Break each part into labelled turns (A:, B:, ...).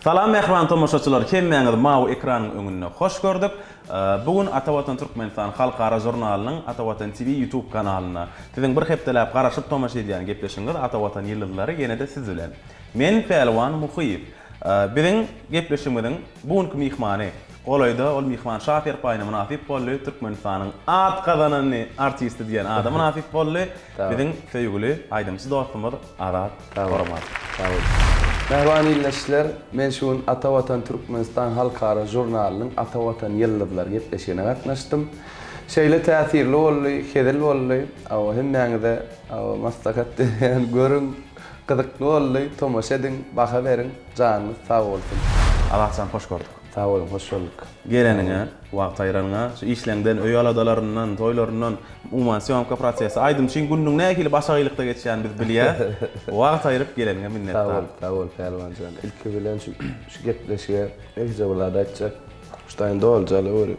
A: Salam mähriban tomaşaçylar hemmäňizi mawy ekranyň öňünde hoş gördük. Bu gün Ata Watan Türkmenistan halkara žurnalynyň Ata Watan TV YouTube kanalynda siziň bir hepdeläp garaşyp tomaşa edýän gepleşigiňiz Ata Watan ýyldyzlary ýene-de siz bilen. Men Pälwan Muhyýew. Biziň gepleşigimiziň bu günki myhmany, golaýda ol myhman şa serpaýyna mynasyp boldy, Türkmenistanyň at gazanany artisti diýen ada mynasyp boldy, biziň söýgüli aýdymçy dostumyz Azat Hormat.
B: Sag boluň. Mähriban ildeşler, men şu gün Ata Watan Türkmenistan halkara žurnalynyň Ata Watan ýyldyzlary gepleşigine gatnaşdym. Şeýle täsirli boldy, hezil boldy. Hawa, hemmäňize hawa maslahat berýän, görüň, gyzykly boldy, tomaşa ediň, baha beriň, janyňyz sag bolsun.
A: Azatjan hoş gördük.
B: Sag boluň, hoş bolduk.
A: Geleniňe, wagt aýyranyňa, şu işleňden, öý aladalaryndan, toýlaryndan, umuman sýomka prosesi, aýdymçyň gününiň nähili başagaýlykda geçýänini biz bilýäs. Wagt aýyryp geleniňe minnetdar.
B: Sag bol, sag bol Pälwanjan. Ilki bilen şu şu gepleşige ilkije bir zat aýtjak. Şu taýyn doly alaweri.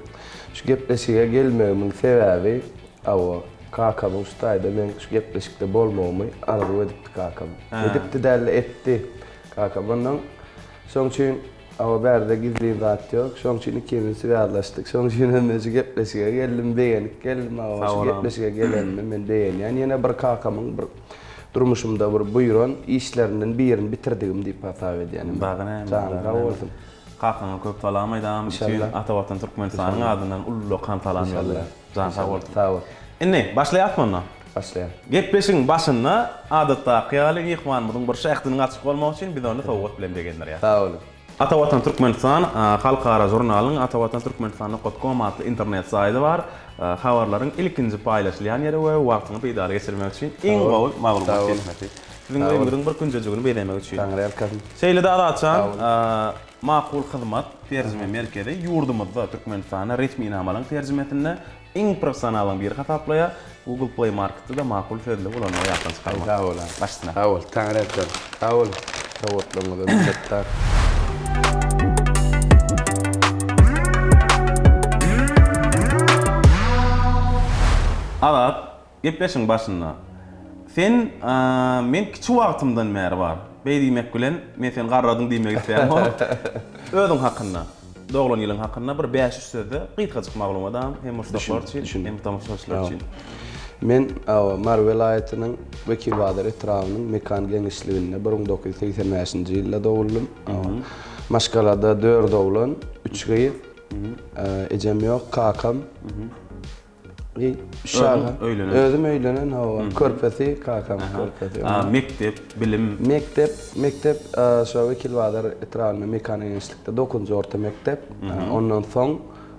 B: Şu gepleşige gelmegimiň sebäbi, hawa, kakamyň şu taýda meň şu gepleşikde bolmagymy arzuw edipdi kakam. Edipdi däl-de etdi kakam. Ondan şoň üçin Hawa bärde gizlin zat ýok. Şoň üçin ikimiz swýazlaşdyk. Şoň üçin hem men şu gepleşige geldim, begenip geldim. Hawa şu gepleşige gelenime men begenýän. Ýene bir kakamyň bir durmuşymda bir buýran işlerinden birini bitirdigim diýip hasap edýän.
A: Dagy näme?
B: Janyň sag bolsun.
A: Kakaňa köp salam aýdam. Bütin Ata Watan Türkmenistanyň adyndan ullakan salam ýollaýan. Janyň sag bolsun.
B: Sag bol.
A: Indi başlaýasmy onda?
B: Başlaýas.
A: Gepleşigiň başynda adatdaky ýaly myhmanymyzyň bir şähdiniň açyk bolmagy üçin biz ony sowgat bilen begendirýäs.
B: Sag boluň.
A: Ata Watan Türkmenistan halkara žurnalynyň Atawatan Türkmenistan nokat kom atly internet saýty bar. Habarlaryň ilkinji paýlaşylýan ýeri we wagtyňy peýdaly geçirmek üçin iň gowy maglumat çeşmesi. Siziň öýüňiziň bir künjejigini bezemek üçin.
B: Taňryýalkasyn.
A: Şeýle-de Azatjan, Makul Hyzmat terjime merkezi ýurdumyzda, Türkmenistanda resminamalaryň terjimesinde Iň professionallaryň biri hasaplaýar. Google Play Marketde-de makul sözlügi ulanmagy ýatdan çykarma.
B: Sag bol.
A: Baş üstüne.
B: Sag bol. Taňryýalkasyn. Sag bol. Sowgatlaryňyza minnetdar.
A: Azat, gepleşigiň başynda sen men kiçi wagtymdan bäri bar. Beý diýmek bilen men seni garradyň diýmek isleýämok. Özüň hakynda. Doglan ýylyň hakynda bir bäş-üç sözde gysgajyk maglumat alam hem muşdaklar üçin, hem tomaşaçylar üçin.
B: Men Mary welaýatynyň Wekilbazar etrabynyň Mekan geňeşliginde 1985-nji ýylda doguldym. Maşgalada dört oglan, üç gyz. Ejem ýok, kakam.
A: Özüň öýlenen.
B: Özüm öýlenen, hawa. Körpesi, kakam körpesi.
A: Mekdep, bilim.
B: Mekdep, mekdep şo Wekilbazar etrabynda Mekan geňeşlikde dokuzynjy orta mekdep. Ondan soň,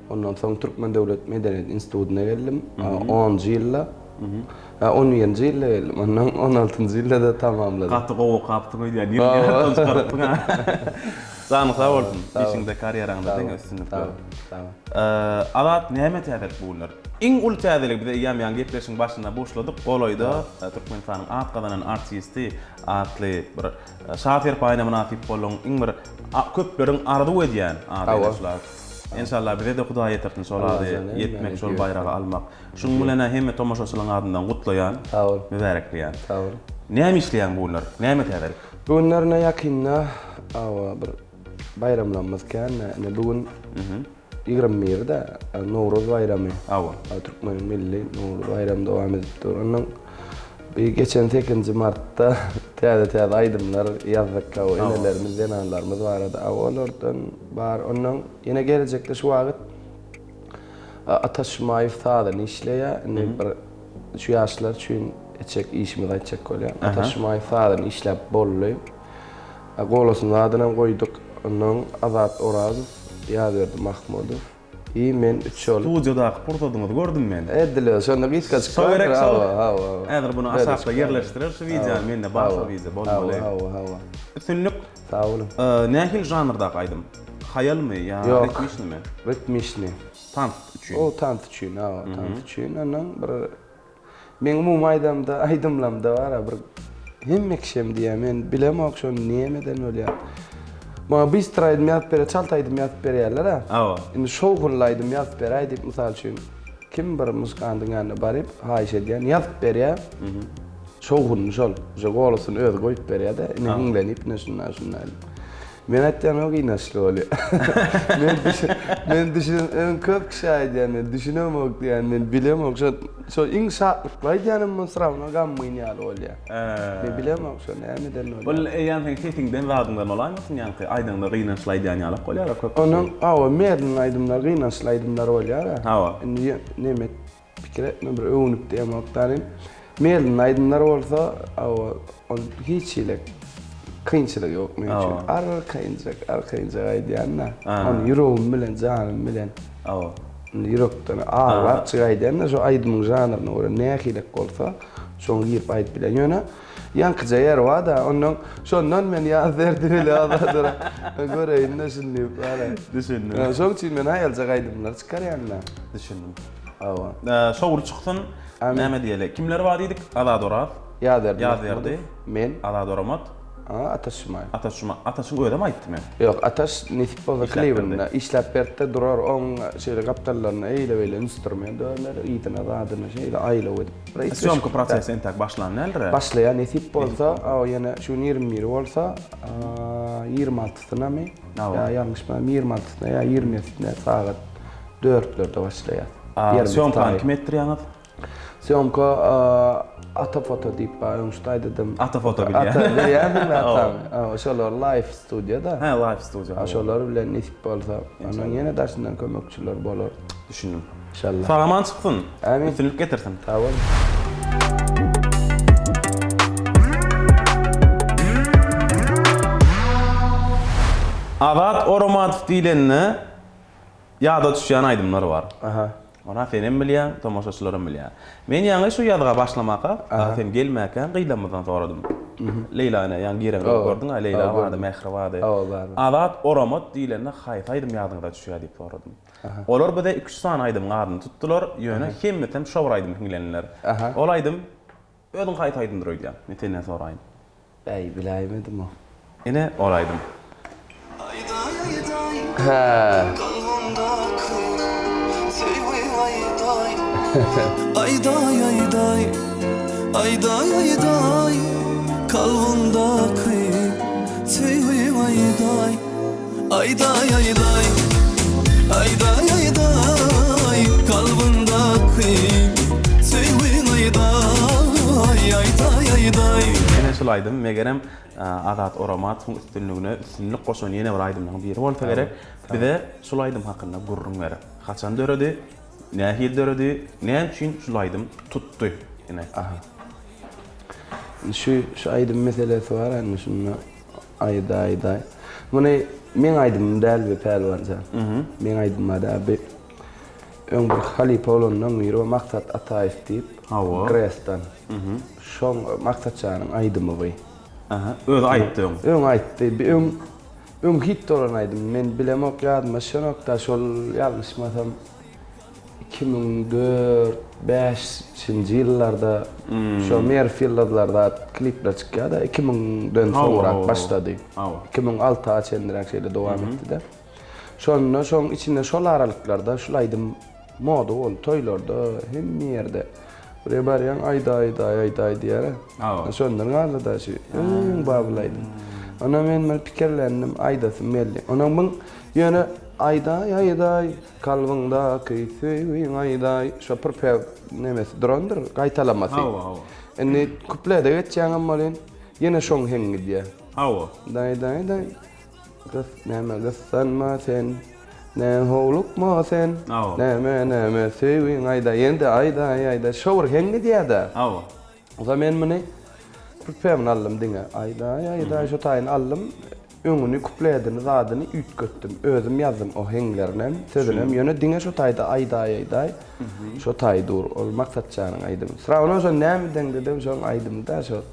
B: ondan soň Türkmen döwlet medeniýet institutyna geldim. Onunjy ýylda. On birinji ýylda geldim. Ondan on altynjy ýylda-da tamamladym.
A: Gaty gowy okapsyň öýdýän. Ýeriňi ýatdan çykarypsyň ha. Janyň sag bolsun. Işiňde, karýeraňda diňe üstünlikler.
B: Sag bol.
A: Azat näme täzelik bu günler? Iň uly täzelik biz eýýäm ýaňy gepleşigiň başynda buşladyk. Golaýda Türkmenistanyň at gazanan artisti atly bir şa serpaýyna mynasyp bolduň. Iň bir köpleriň arzuw edýän ady ene şul at. Enşalla bize-de Hudaý ýetirsin şol ady ýetmek, şol baýragy almak. Şunuň bilen-ä hemme tomaşaçylaryň adyndan gutlaýan,
B: Sag bol.
A: mübärekleýän.
B: Sag bol.
A: Näme işleýäň bu günler? Näme täzelik?
B: Bu günler ine ýakynda hawa bir Baýramlarymyz kän-dä. Ine bu gün 21-de Nowruz baýramy.
A: Hawa.
B: Türkmeniň milli Nowruz baýramy dowam edip dur. Ondan bir geçen 8-nji martda täze-täze aýdymlar ýazdyk. Hawa, enelerimiz, zenanlarymyz barada. Hawa, olardan bar. Ondan ýene gelejekde şu wagt Ata Şumaýew sazyny işleýär. Indi bir şu ýaşlar üçin etjek işimizi aýtjak bolýan. Ata Şumaýew sazyny işläp boldy. Golasynyň adynam goýduk. Ondan Azat Orazow, Ýazberdi Mahmudow i men üç bolup.
A: Studiýadaky pursadyňyzy gördüm men.
B: Edil özi. Şonda gysgajyk
A: Şo gerek şol. Hawa, hawa. Häzir buny aşakda ýerleşdirer şu wideony. Mende bar şo wideo bolmaly.
B: Hawa, hawa, hawa.
A: Üstünlik.
B: Sag boluň.
A: Nähili žanrdaky aýdym? Haýalmy ýa ritmişnimi?
B: Ýok. Ritmişni.
A: Tans üçin.
B: O tans üçin, hawa, tans üçin. Ondan bir Meň umumy aýdamda aýdymlamda bara bir hemme kişem diýýär men bilemok şony nemeden bolýar. Maňa bystr aýdym ýazyp berýär çalt aýdym ýazyp berýärler-ä.
A: Hawa.
B: Indi şowhunly aýdym ýazyp beräý diýip mysal üçin kim bir muzykantyň ýanyna baryp haýyş edýän ýazyp berýär. Şowhunly şol. Uje golosyny özi goýup berýär-de ine hiňlenip ine şunda şunda. Men aýtýan o gynançly bolýar. Men düşün, men düşün, öň köp kişi aýdýan, men düşünemok diýýän, men bilemok. Şo, şo iň şatlykly aýdýanym mun srawno gamgyn ýaly bolýar. Men bilemok şo nämeden bolýar.
A: Ol eýýäm seň sesiňden zadyňdan bolaýmasyn ýaňky aýdaňda gynançly aýdýan ýalak bolýar-a köp kişi.
B: Onuň, hawa, medlin aýdymlar gynançly aýdymlar bolýar-a.
A: Hawa.
B: Indi neme Pikir etme bir öwünip diýemok danym. Merlin aýdymlar bolsa hawa ol hiç hili kynçylygy ýok meň üçin. Arkaýynjak arkaýynjak aýdýan-da. Ony ýüregim bilen janym bilen.
A: Hawa.
B: Indi ýürekden aglapjyk aýdýan-da şo aýdymyň žanryna görä nähilek bolsa şoňa girip aýdyp bilýän. Ýöne ýaňkyja ýer bar-da ondan şondan men ýaz derdi bile azadara göreýin-de şuny diýip bar-a.
A: Düşündim.
B: Şoň üçin men haýaljak aýdymlary çykarýan-da.
A: Düşündim.
B: Hawa.
A: Şowly çyksyn. Näme diýeli? Kimler bar diýdik? Azat Oraz.
B: Ýazberdi.
A: Ýazberdi.
B: Men.
A: Azat Oramat.
B: Ataş Jumaýew.
A: Ataş Juma. Ataşyň özem aýtdymy?
B: Ýok, Ataş nesip bolsa klibinde işläp berdi-de durar. Oň şeýle gapdallarynda eýle-beýle instrument örler, yzyna zadyna şeýle aýlaw edip.
A: Sýomka prosesi entäk başlan däldir-ä?
B: Başlaýar nesip bolsa, ýene şu gün 21 bolsa, 26-synamy? Ýa ýalňyşmasam 26-syna ýa 27-sine sagat dörtlerde başlaýar.
A: Sýomkany kim etdirýäňiz?
B: Sýomka Ata foto diýip bar, öň şuny aýdydym.
A: Ata foto bilýän.
B: Ata bilýänsiňmi Atany? Hawa, şolar live studiýada.
A: Hä, live studiýa.
B: Ha, şolar bilen nesip bolsa, ondan ýene daşyndan kömekçiler bolar.
A: Düşündim.
B: Inşallah.
A: Sag-aman çyksyn.
B: Amin.
A: Üstünlik getirsin.
B: Sag boluň.
A: Azat Oramatow diýlende ýada düşýän aýdymlar bar.
B: Aha.
A: Ony senem bilýäň, tomaşaçylaram bilýär. Men ýaňy şu ýazga başlamaka, sen gelmäkäň gyzlarymyzdan soradym. Leýla ine, ýaňy gireňde gördüň-ä, Leýla bardy, Mähri bardy. Azat Oramat diýlende haýsy aýdym ýadyňyza düşýär diýip soradym. Olar bize iki-üç sany aýdymyň adyny tutdular, ýöne hemmesem şo bir aýdymy hiňlendiler. Ol aýdym Özüň haýsy aýdymdyr öýdýäň? Men senden soraýyn.
B: Äý, biläýmedim-ow.
A: Ine, ol aýdym.
B: Hä.
C: Aýdaý-aýdaý, aýdaý-aýdaý, kalbyndaky söýgiň aýdaý, aýdaý-aýdaý.
A: Ine şul aýdym, megerem, Azat Oramatowyň üstünligine üstünlik goşan ýene bir aýdymlaryň biri bolsa gerek. Bize şul aýdym hakynda gürrüň ber. Haçan döredi? Nähili döredi? Näme üçin şul aýdym tutdy? Ine.
B: Aha. Şu şu aýdym meselesi bar indi şunda. Aýdaý daý. Muny meň aýdymym däl bi Pälwan jan. Meň aýdymym däl bi. Öň bir halypa bolandan biri o Maksat Ataýew diýip.
A: Hawa.
B: Gresdan. Şoň Maksat janyň aýdymy bi.
A: Aha, özi aýtdy öň.
B: Öň aýtdy. Bi öň öň hit bolan aýdym. Men bilemok ýadyma düşenok-da şol ýalňyşmasam 2004, bäşinji ýyllarda şo Merw ýyldyzlar zat klipler çykýar-da, 2000-den soňrak başlady. 2006-a çenliräk şeýle dowam etdi-de. Şonda şoň içinde şol aralyklarda şul aýdym moda boldy, toýlarda, hemme ýerde. Buraya barýaň aýdaý aýdaý aýdaý diýýär-ä. Şondan galdy-da şu iň babyl aýdym. Ondan men bir pikirlendim, aýdasym geldi. Ondan muň ýöne aýdaý aýdaý Kalbyňdaky söýgiň aýdaý şo prpew nemesi durandyr gaýtalamasy.
A: Hawa hawa.
B: Indi kuplede geçýäňem welin ýene şoň heňi gidýär.
A: Hawa.
B: Daý daý daý gys näme gyssanma sen nä howlukma sen
A: Hawa.
B: näme näme söýgiň aýdaý ýene-de aýdaý aýdaý şo bir heň gidýär-dä.
A: Hawa.
B: Onsoň men muny prpewini aldym diňe aýdaý aýdaý şo taýyny aldym. Öňüni, kupledini, zadyny üýtgetdim. Özüm ýazdym o heňlerinem, sözünem. Ýöne diňe şo taýda aýdaý-aýdaý, şo taý dur. Ol Maksatjanyň aýdymy. Srawno şo näme deňdedem şoň aýdymy-da şo.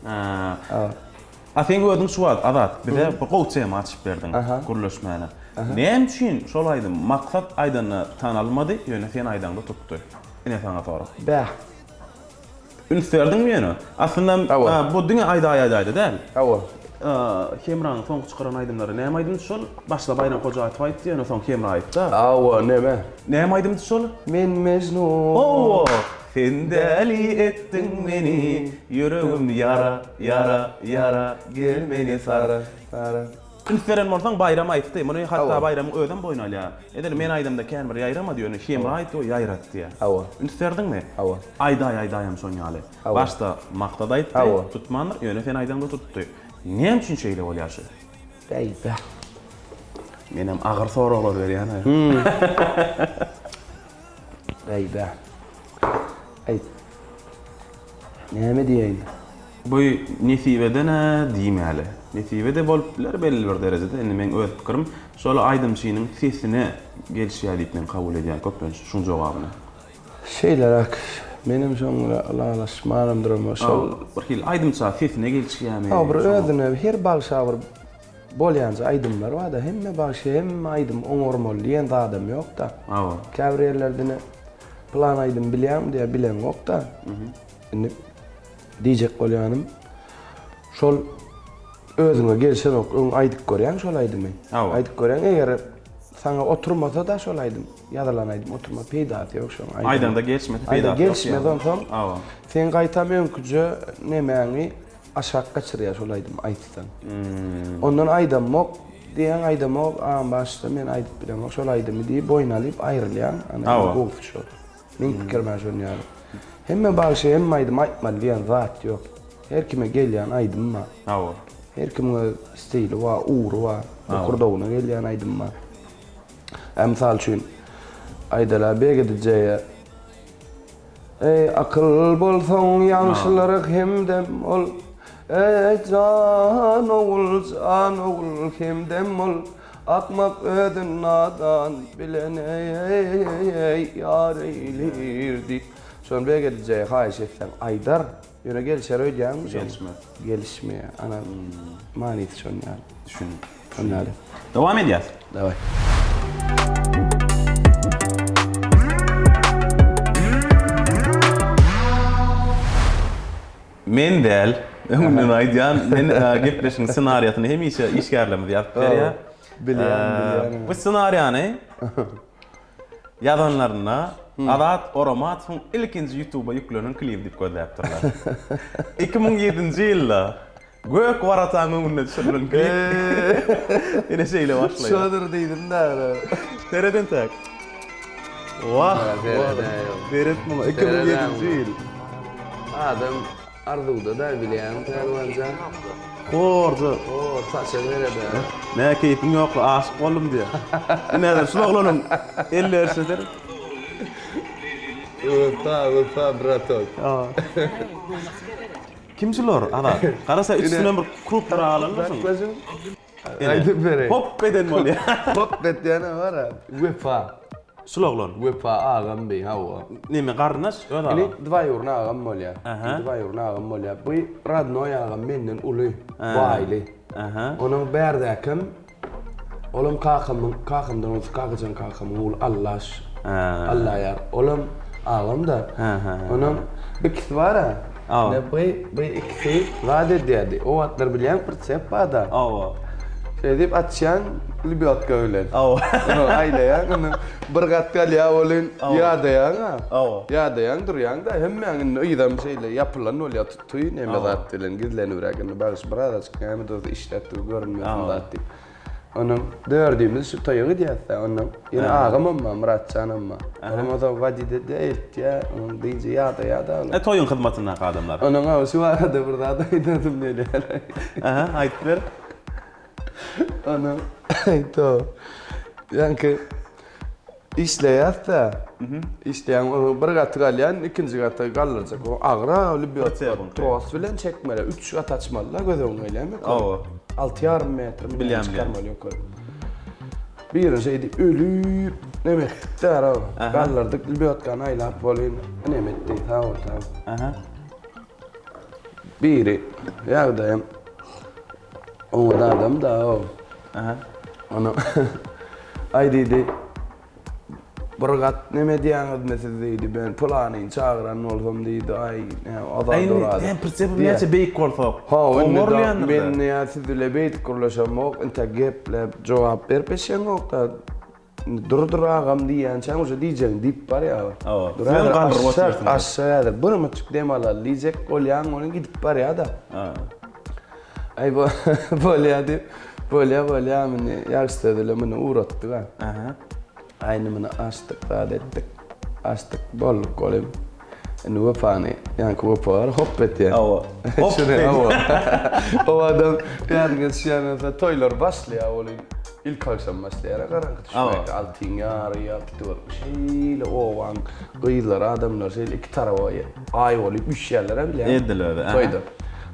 A: A seň özüň şu wagt Azat bize bir gowy tema açyp berdiň gürleşmäne. Näme üçin şol aýdym Maksat aýdanda tanalmady, ýöne sen aýdaňda tutdy? Ine saňa sorag.
B: Bäh.
A: Üns berdiňmi ýöne? Aslynda bu diňe aýdaý-aýdaýda däl.
B: Hawa.
A: Hemranyň soňky çykaran aýdymlary näme aýdymdy şol? Başda Baýram Hojaýew aýtdy, ýöne soň Hemra aýtdy.
B: Hawa, neme?
A: Näme aýdymdy şol?
B: Men Mejnun.
A: Hawa. Sen däli etdiň meni, ýüregim ýara, ýara, ýara, gel meni sar.
B: Sar.
A: Üns beren bolsaň Baýram aýtdy. Muny hatda Baýramyň özem boýun alýar. Edil men aýdamda kän bir ýaýramady ýöne Hemra aýtdy we ýaýratdy diýýär.
B: Hawa.
A: Üns berdiňmi?
B: Hawa.
A: Aýdaý aýdaýam şon ýaly.
B: Hawa.
A: Başda Maksat aýtdy,
B: Hawa.
A: tutmandyr, ýöne sen aýdaňda tutdy. Näme üçin şeýle bolýar şu?
B: Bäý-bä.
A: Menem agyr soraglar berýän-ä.
B: Bäý-bä. Aýt. Näme diýeýin?
A: Bu nesibeden-ä diýmäli. Nesibe-de bolup biler belli bir derejede. Indi meň öz pikirim, şol aýdymçynyň sesine gelişýär diýip men kabul edýän köplenç şuň jogabyny.
B: Şeýleräk. Menem şoň bilen ylalaşmanam duramok. Şol.
A: Bir hili aýdymça sesine gelişýärmi?
B: Hawa, bir özüne her bagşa bir bolýanja aýdymlar bar-da. Hemme bagşy hemme aýdym oňarmaly diýen zadam ýok-da.
A: Hawa.
B: Käbir ýerlerde ine pylan aýdym bilýäňmi diýýär, bileňok-da. Indi diýjek bolýanym, şol özüňe gelşenok, öň aýdyp görýäň şol aýdymy.
A: Hawa.
B: Aýdyp görýäň, eger saňa oturmasa-da şol aýdym, ýazylan aýdym oturmasa peýdasy ýok şoň aýdymyň.
A: Aýdaňda gelişmese peýdasy ýok.
B: Gelişmez onsoň.
A: Hawa.
B: Sen gaýtam öňküje nemäňi aşak gaçyrýar şol aýdymy aýtsaň. Ondan aýdamok diýýäň, aýdamok, agam başda men aýdyp bilemok şol aýdymy diýip boýun alyp aýrylýaň. Ana gowusy şol. Meň pikirim-ä şon ýaly. Hemme bagşy hemme aýdym aýtmaly diýen zat ýok. Her kime gelýän aýdym bar.
A: Hawa.
B: Her kimiň öz stili bar, ugry bar. Bokurdagyna gelýän aýdym bar. Ä mysal üçin aýdaly BGDJ-e Eý akyl bolsaň ýagşylara hemdem bol. Eý jan ogul, jan ogul hemdem bol. Akmak özün nadan bilen eý ýar eýlär diýip. Şony BGDJ-e haýyş etseň aýdar. Ýöne gelişer öýdýäňmi şoň?
A: Gelişmez.
B: Gelişmeýär. Ana manysy şon ýaly.
A: Düşündim.
B: Şon ýaly.
A: Dowam edýäs.
B: Daway.
A: Men däl, öňünden aýdýan, men gepleşigiň ssenariýasyny hemişe işgärlerimiz ýazyp berýär.
B: Bilýän, bilýän.
A: Bu ssenariýany ýazanlarynda Azat Oramatowyň ilkinji ýutuba ýüklenen klibi diýip gözläpdirler. 2007-nji ýylda Gök warataň öňünde düşürilen klip. Ine şeýle başlaýar.
B: Şodur diýdim-dä.
A: Seret entek. Wah, seret muňa 2007-nji ýyl.
B: Adam arzuwda-da bilýäňmi Pälwanjan?
A: Horja.
B: Hor, saça sered-ä.
A: Nä keýpiň ýokly, aşyk boldum diýýär. Ine häzir şul oglanyň ellerişine seret.
B: Wepa, wepa bratok.
A: Kim şular, Azat? Garasa üstünden bir krupnyra alanmysyň?
B: Saklaşyň. Aýdyp bereýin.
A: Hop eden bolýar.
B: Hop etýäne bar-a. Wepa.
A: Şul oglan.
B: Wepa agam beý, hawa.
A: Neme garyndaş, öz agam.
B: Ini dwaýurny agam bolýar. Dwaýurny agam bolýar. Bu radnoý agam menden uly, baýly. Onuň bärdäkem Olam kakamyň, kakamdan bolsa Kakajan kakamyň ogly Allaş. Allaýar. Olam agam-da. Onam ikisi bar-a. Ine bu, bu ikisi zat edýärdi. O wagtlar bilýäň pritsep bar-da.
A: Hawa.
B: Şeý diýip açýaň lebýodka bilen.
A: Hawa.
B: Ony aýlaýaň, ony bir gat galýar welin ýadaýaň-a.
A: Hawa.
B: Ýadaýaň durýaň-da, hemmäň indi yzam şeýle ýapylan bolýar. Tuý neme zat bilen gizlenibräk indi bagşy birazajyk näme-de bolsa işläp dur görünmesin zat diýip. Ondan dördümiz şu toýa gidýäs-dä ondan. Ýene agamam bar, Myratjanam bar. Olam bolsa wadidede eltýär, onuň dynjy ýadaýar-da olam.
A: E toýuň hyzmatyndaky adamlar.
B: Onuň hawa şu barada bir zat aýdasym gelýär.
A: Aha, aýdyp ber.
B: Onuň to ýaňky Işleýäs-dä. Işleýäň, onuň bir gaty galýan, ikinji gata galdyrjak. O agyr-a, lübýotka tros bilen çekmeli. Üç gat açmaly-da, göz öňüňe gelýärmi ýokary?
A: Hawa.
B: Alty ýarym metr
A: Bilýän,
B: çykarmaly ýokary. Birini şeýdip ölüp, neme etdik-dä, araw. Galdyrdyk, lübýotkany aýlap bolýn, neme etdi, sag bol, sag bol.
A: Aha.
B: Biri, ýagdaýam oňat adam-da o.
A: Aha.
B: Onuň, Aý diýdi, bir gat neme edýäňizmi siz diýdi, men pylanyny çagyran bolsam diýdi, aý, näme, azat oraz.
A: Aý, indi, prinsipim näçe beýik bolsa,
B: Hawa, indi men ýa siz bile beýdip gürleşemok, intäk gepläp jogap berip eşeňok-da. Indi dur dur agam diýýänçäň uje diýjegiňi diýip barýar.
A: Hawa.
B: Dur
A: Sen
B: häzir
A: galdyryp
B: aşak,
A: otyrsyň.
B: aşak häzir bir myçyk dem alaly diýjek bolýaň ony gidip barýar-da.
A: Ha.
B: Aý bo bolýar diýip. Bolýa bolýa muny ýagşy söz bilen muny ugratdyk a.
A: Aha.
B: Aý indi muny açdyk zat etdik. Açdyk bolduk olim. Indi Wepany ýaňky Wepa bar hop etýär.
A: Hawa. Hop
B: Şuny hawa. O adam ýadyňa düşýän bolsa toýlar başlaýar olim. Ilk agşam başlaýar garaňky düşmänkä altyň ýary alty töwerek şeýle obaň gyzlary adamlary şeýle iki taraba aý bolup üşýärler-ä bilýäňmi?
A: Edil özi.
B: Toýda.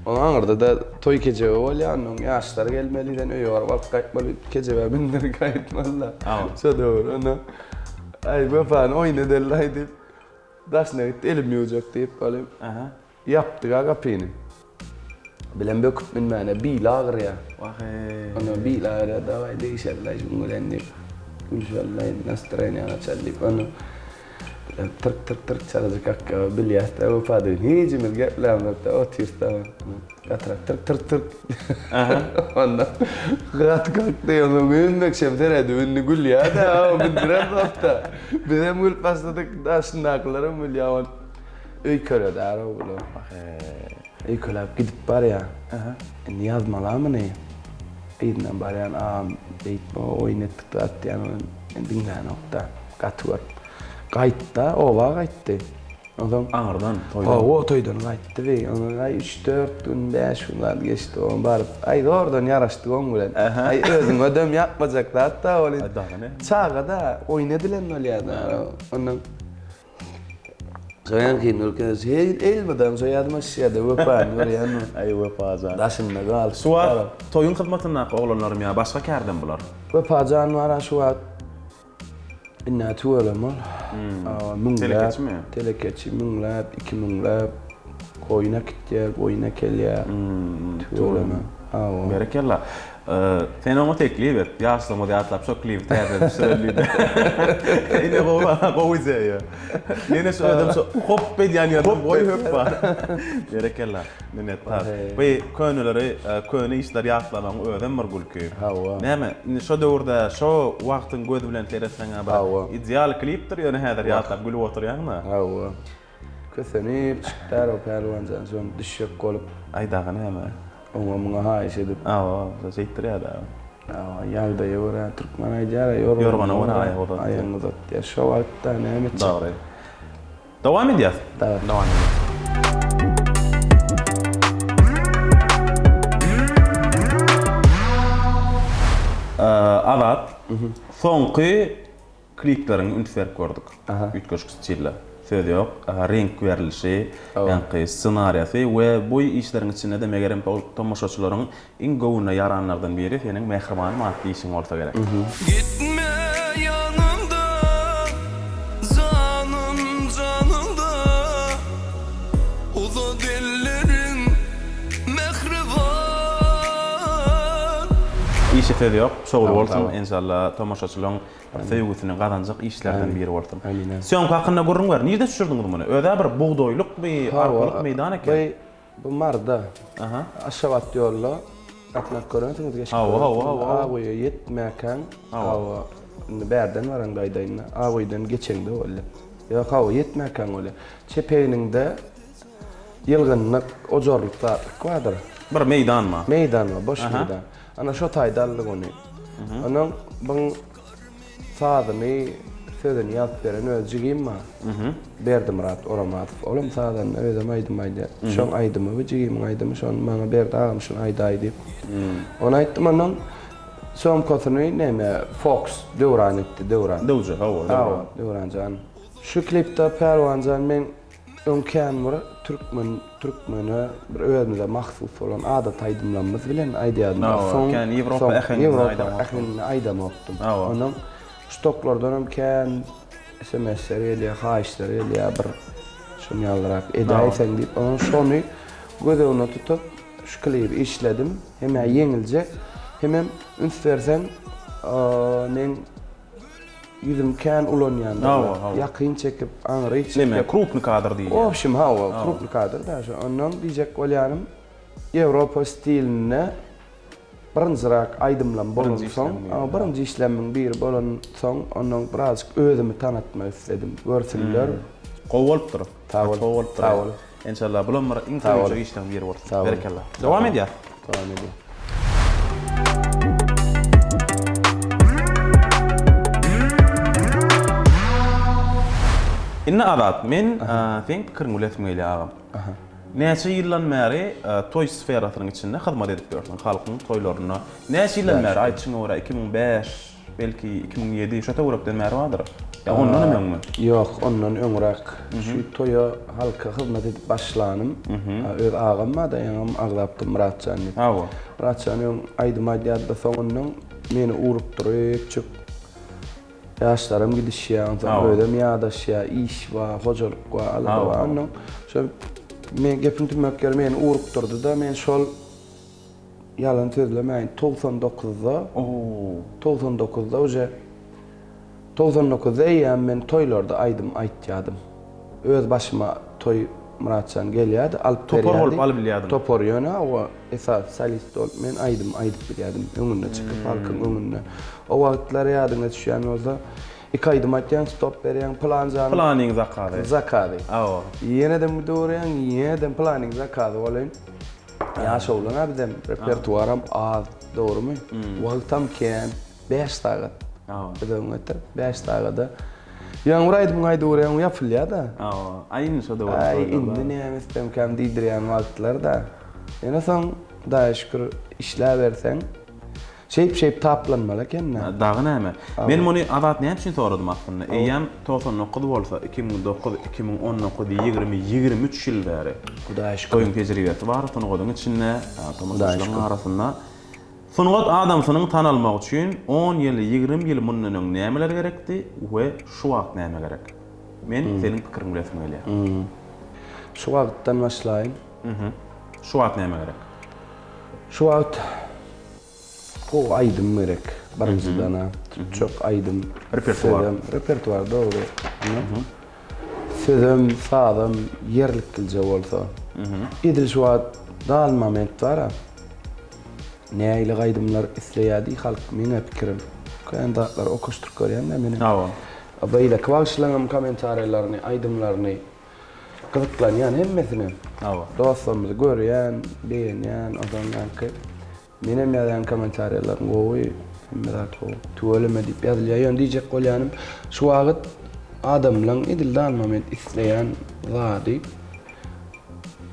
B: Onuň aňyrda-da toý kejebe bolýar, onnoň ýaşlar gelmeli, sen öýe baryp alyp gaýtmaly, kejebä mündirip gaýtmaly-da. Şo döwür. Onda Aý, Wepany oýun edeli-laý diýip, daşyna gitdi, elimi ýuwjak diýip, ol ýapdyg-a gapyny. Bilen böküp münmäne bili agyrýar.
A: Wah-eý.
B: Onda bili agyrýar, dawaý degişeli-laý şuň bilen diýip, gülüşeli-laý, nastroýeniýany açaly diýip, onda Tyrk tyrk tyrk çalajyk akýa bilýäs-dä Wepadygyny hijimiz geplämzok-da otyrys-da gatyrak tyrk tyrk tyrk onda gaty kakdy onsoň hemmekşem seredip indi gülýä-dä bildiremzok-da bizem gülüp başladyk daşyndakylaram gülýä ol öýkeledi-ä bular öýkeläp gidip barýa indi ýazmalam muny yzyndan barýan agam beýtme oýun etdik zat diýýän ol diňlänok-da. Gaty görüp. Gaýtda, oba gaýtdy. Onsoň
A: Aňyrdan, toýdan.
B: Hawa, toýdan gaýtdy bi. Onsoň aý üç-dört gün, bäş gün zat geçdi. Oňa baryp, aý zordan ýaraşdyk oň bilen. Aý özüňe-dem ýakmajak zat-da ol.
A: Aý dagy ne?
B: Çaga-da, oýun edilen bolýar-da. Ondan Şoýan kyn ülkede elmydam şo ýadyma düşýär-de Wepany görýän.
A: Aý Wepajan.
B: Daşynda galyp.
A: Şu wagt toýuň hyzmatyndaky oglanlarym ýa başga kärden bular?
B: Wepajan bar-a şu wagt. Indi tüweleme ol. Müňläp.
A: Telekeçimi?
B: Telekeçi müňläp, iki müňläp goýun äkitýär, goýun äkelýär. Tüweleme. Hawa.
A: Berekella. Sen oňa teklip et. Ýaşlygymyzy ýatlap şo klibi täzeden düşüreli diýip. Ine gowy, gowy ideýa. Ýene şu özem şu hop edýän ýerden goý hökman. Berekella. Minnetdar. Bu köneleri, köne işleri ýatlamagyň özem bir gülki.
B: Hawa.
A: Näme, indi şo döwürde, şo wagtyň gözi bilen seretseň-ä bir ideal klipdir, ýöne häzir ýatlap gülüp oturýaň-da.
B: Hawa. Kösenip çykdar o Pälwanjan şony düşjek bolup.
A: Aý dagy näme?
B: Oňa muňa haýyş edip.
A: Hawa, şeýtdirýär-dä.
B: Hawa, ýagdaýa görä türkmen aýdýar-a,
A: ýorgana görä aýak uzat diýip.
B: Aýagyňy uzat diýýär. Şo wagtda näme etjek?
A: Dogry. Dowam edýäs.
B: Dowam.
A: Dowam edýäs. Azat, soňky klipleriňi üns berip gördük. Üýtgeşik stilde. Söz ýok. Reňk berlişi, ýaňky ssenariýasy we bu işleriň içinde-de megerem tomaşaçylaryň Iň göwüne ýaranlardan biri seniň Mähribanym atly işiň bolsa gerek.
C: Gitme ýanymdan, janym janyňda, Uzat elleriň mähriban.
A: Işe söz ýok, şowly bolsun enşalla tomaşaçylaň bir söýgüsini gazanjak işlerden biri bolsun. Sýomka hakynda gürrüň ber, nirde düşürdiňiz muny? Özä bir bugdaýlyk bir arpalyk meýdan eken.
B: Bu Maryda. Aha. Aşgabat ýolda gatnap görensiňiz geçip.
A: Hawa, hawa, hawa.
B: Agöýe ýetmäkäň, hawa, indi bärden baraňda aýdaýyn-da, Agöýden geçeňde bolýar. Ýok, hawa, ýetmäkäň bolýar. Çep egniňde ýylgynlyk, ojarlyk zatlyk bardyr.
A: Bir meýdan bar.
B: Meýdan bar, boş meýdan. Ana şo taýda aldyk ony. Onuň byň Sazyny, sözüni ýazyp beren öz jigim bar. Berdimyrat Oramatow. Olam sazanda, özem aýdym aýdýar. Şoň aýdymy bu jigimiň aýdymy, şony maňa berdi, agam şuny aýdaý diýip. Ony aýtdym, onnoň sýomkasyny neme, Fox Döwran etdi, Döwran.
A: Döwje, hawa, Döwran.
B: Hawa, Döwran jan. Şu klipde Pälwan jan meň Öň kän bir türkmen türkmene bir özümize mahsus bolan adaty aýdymlarymyz bilen aýdýardym.
A: Hawa,
B: Soň
A: kän Ýewropa
B: soň
A: äheňinde
B: Ýewropa
A: aýdamokdym.
B: äheňinde aýdamokdym.
A: Hawa.
B: Ondan ştoklardan hem kän SMS-ler gelýär, haýyşlar gelýär bir şuny ýalyrak edäýseň diýip. Ondan şony göz öňüne tutup şu klibi işledim. Hem-ä ýeňiljek, hemem üns berseň, meň Ýüzümi kän ulanýan.
A: Hawa, hawa.
B: Ýakyn çekip, aňry çekip.
A: Neme, krupny kadr diýilýär.
B: Wobşim, hawa, krupny kadr da şo. Ondan diýjek bolýanym, Ýewropa stilinde birinjiräk aýdymlam bolansoň, birinji işlemmiň biri bolansoň, ondan birazjyk özümi tanatmak isledim. Görsünler.
A: Gowy bolupdyr.
B: Sag bol.
A: Gowy bolupdyr.
B: Sag bol.
A: Enşalla bulam bir iň
B: Sag bol.
A: söýüljek işleriň biri bolsun.
B: Sag bol.
A: Berekella. Dowam edýäs.
B: Dowam edýäs.
A: Indi Azat, men seň pikiriňi bilesim gelýär agam. Näçe ýyldan bäri toý sferasynyň içinde hyzmat edip ýörsüň, halkyň toýlarynda. Näçe ýyldan bäri, aýdyşyňa görä 2005, belki 2007 şo töwerekden bäri bardyr. Ýa ondan hem öňmi?
B: Ýok, ondan öňräk. Şu toýa halka hyzmat edip başlanym. Öz agam bar-da, ýaňam agzapdym Myratjan diýip.
A: Hawa.
B: Myratjan öň aýdym aýdýardy-da, soňundan meni ugrukdyryp, Ýaşlaram gidişýär, onsoň özem ýadaşýar, iş bar, hojalyk bar, alada bar. Onnoň şo men gepiň tümmek ýeri meni urukdyrdy-da, men şol ýalan sözlemäýin, 99-da, 99-da uje 99-da eýýäm men toýlarda aýdym aýtýadym. Öz başyma toý Myratjan gelýärdi, alyp berýärdi.
A: Topar bolup alyp bilýärdiň.
B: Topar ýöne oba esasy solist bolup men aýdym aýdyp bilýärdim. Öňünde çykyp halkyň öňünde. O wagtlar ýadyňa düşýän bolsa, iki aýdym aýtýaň, stop berýäň, pylan janyň.
A: Pylanyň zakazy.
B: Zakazy.
A: Hawa.
B: Ýenedem gidiberýäň, ýenedem pylanyň zakazy bolaýyn. Ýaş oglan-a bizem, repertuaram az, dogrumy? Wagtam kän. Bäş sagat.
A: Hawa.
B: Biz öňe getir. Bäş sagada. Ýaňy bir aýdymyňy aýdyberýäň, ýapylýar-da.
A: Hawa. Aý indi şo döwür.
B: Aý indi näme etsemkäm diýdirýän wagtlar-da. Ýöne soň Hudaýa şükür işläberseň, şeýp-şeýp taplanmaly eken-dä.
A: Dagy näme? Men muny Azat näme üçin soradym aslynda? Eýýäm 99 bolsa, 2009, 2019, 20, 23 ýyl bäri.
B: Hudaýa şükür.
A: Toýuň tejribesi bar, sungatyň içinde, tomaşaçylaryň arasynda. Sungat adamsynyň tanalmagy üçin on ýyl, 20 ýyl mundan öň nämeler gerekdi we şu wagt näme gerek? Men seniň pikiriňi bilesim gelýär.
B: Şu wagtdan başlaýyn.
A: Şu wagt näme gerek?
B: Şu wagt gowy aýdym gerek. Birinjiden-ä tutjak aýdym.
A: Repertuar.
B: Sözem, repertuar dogry. Sözem, sazam ýerliklije bolsa. Edil şu wagt dal moment bar-a. Nähili aýdymlar isleýärdi halk meňä pikirim. Kän zatlary okaşdyryp görýän-dä menem.
A: Hawa.
B: Beýleki bagşylaryňam kommentariýalaryny, aýdymlaryny gyzyklanýan hemmesine.
A: Hawa.
B: Dostlarymyzy görýän, begenýän, onsoň ýaňky menem ýazýan kommentariýalaryň gowy, hemme zat gowy. Tüweleme diýip ýazylýar. Ýöne diýjek bolýanym, şu wagt adamlaň edil dal moment isleýän zady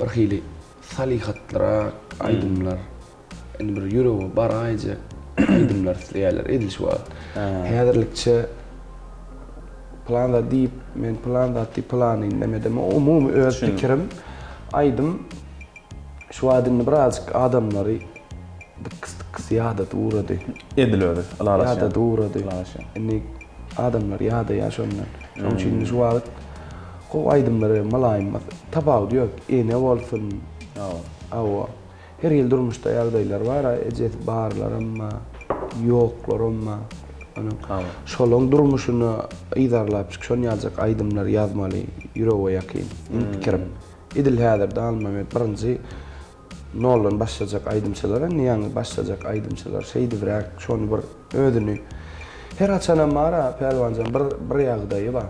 B: birhili Salyhatlyrak aýdymlar. Indi bir ýürege baraýjak aýdymlar isleýärler edil şu wagt. Häzirlikçe pylan zat diýip, men pylan zat diýip pylany indemedem. Umumy öz pikirim aýdym şu wagt indi birazjyk adamlary dykys-dykys ýadadyp ugrady.
A: Edil özi, ylalaşýan.
B: Ýadadyp ugrady.
A: Ylalaşýan.
B: Indi adamlar ýadaýar şondan. Şonuň üçin indi şu wagt Gowy aýdymlary mylaýym tapawudy ýok ene bolsun hawa her hili durmuşda ýagdaýlar bara ejesi barlaram bar ýoklaram bar onuň şolaň durmuşyny yzarlap çyk şon ýaljak aýdymlary ýazmaly ýürege ýakyn meň pikirim edil häzir Dalmamet birinji noldan başlajak aýdymçylar indi ýaňy başlajak aýdymçylar şeýdibräk şony bir özüni her haçanam bara Pälwanjan bir bir ýagdaýy bar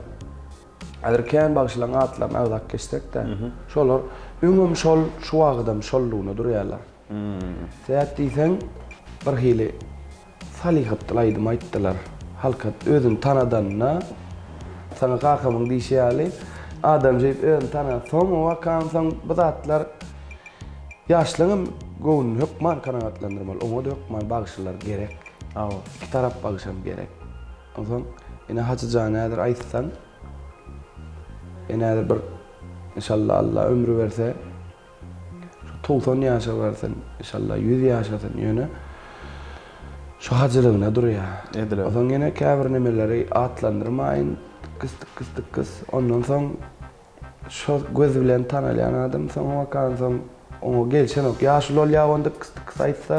B: Häzir kän bagşylaryň atlaryny agzap geçsek-de, şolar öňem şol, şu wagydam şollugyna durýarlar. Sebäp diýseň, birhili salyhatly aýdym aýtdylar. Halka özüni tanadanda, saňa kakamyň diýşi ýaly, adam şeýdip özüni tanansoň, o wakansoň bu zatlar ýaşlaryňam göwnüni hökman kanagatlandyrmaly, oňa-da hökman bagşylar gerek. Iki tarap bagşam gerek. Onsoň ene Hajy jan häzir aýtsaň, ene häzir bir inşallah Allah ömri berse, şu 90 ýaşa barsyn, inşallah 100 ýaşasyn, ýöne şu hajylygyna durýar.
A: Edil.
B: Onsoň ýene käbir nemeleri atlandyrmaýyn, tykys tykys tykys, ondan soň Şo göz bilen tanalýan adam soň wakansoň oňa gelşenok. Ýaşuly bolýar onda kys-kys aýtsa,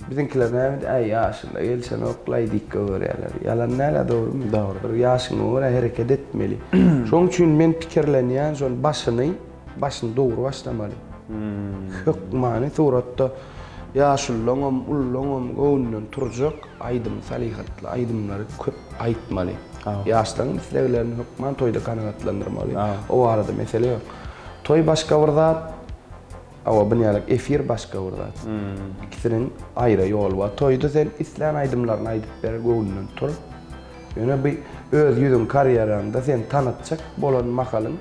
B: biziňkiler näme diýýär, äý ýaşuly gelşenok-laý diýip goýberýärler. Ýalan däl-ä dogrymy?
A: Dogry.
B: Bir ýaşyňa görä hereket etmeli. Şoň üçin men pikirlenýän şony başyny, başyny dogry başlamaly. Hökmany suratda ýaşululaňam, ululaňam göwnünden turjak aýdym, salyhatly aýdymlary köp aýtmaly. Ýaşlaryň isleglerini hökman toýda kanagatlandyrmaly. O barada mesele ýok. Toý başga bir zat, hawa binýalyk efir başga bir zat. Ikisiniň aýra ýoly bar. Toýda sen islän aýdymlaryny aýdyp ber, göwnünden tur. Ýöne bu öz ýüzüň karýeraňda seni tanatjak bolan mahalyň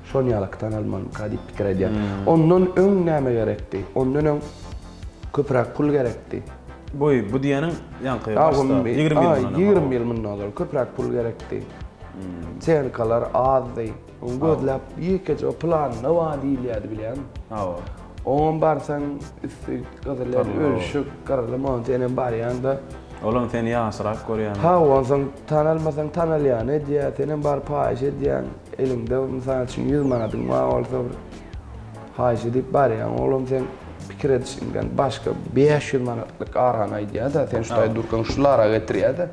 B: şon ýalaky tanalmalymyka diýip pikir edýän. Ondan öň näme gerekdi? Ondan öň köpräk pul gerekdi.
A: Bu bu diýeniň ýaňky başda 20 ýyl mundan öň.
B: 20 ýyl mundan ozal köpräk pul gerekdi. Tehnikalar azdy. Oň gözläp ýekeje o planyna bar diýilýärdi bilýäňmi?
A: Hawa.
B: Oňam barsaň üsti gyzyl ölşük, gyrylym on senem barýaňda.
A: Olam seni ýaşrak görýän.
B: Hawa onsoň tanalmasaň tanalýany edýär, senem baryp haýyş edýäň. Eliňde mysal üçin 100 manadyň bar bolsa bir haýyş edip barýaň, olam seň pikir edişiňden başga 500 manatlyk arany aýdýar-da, sen şu taýda durkaň şul ara getirýär-de.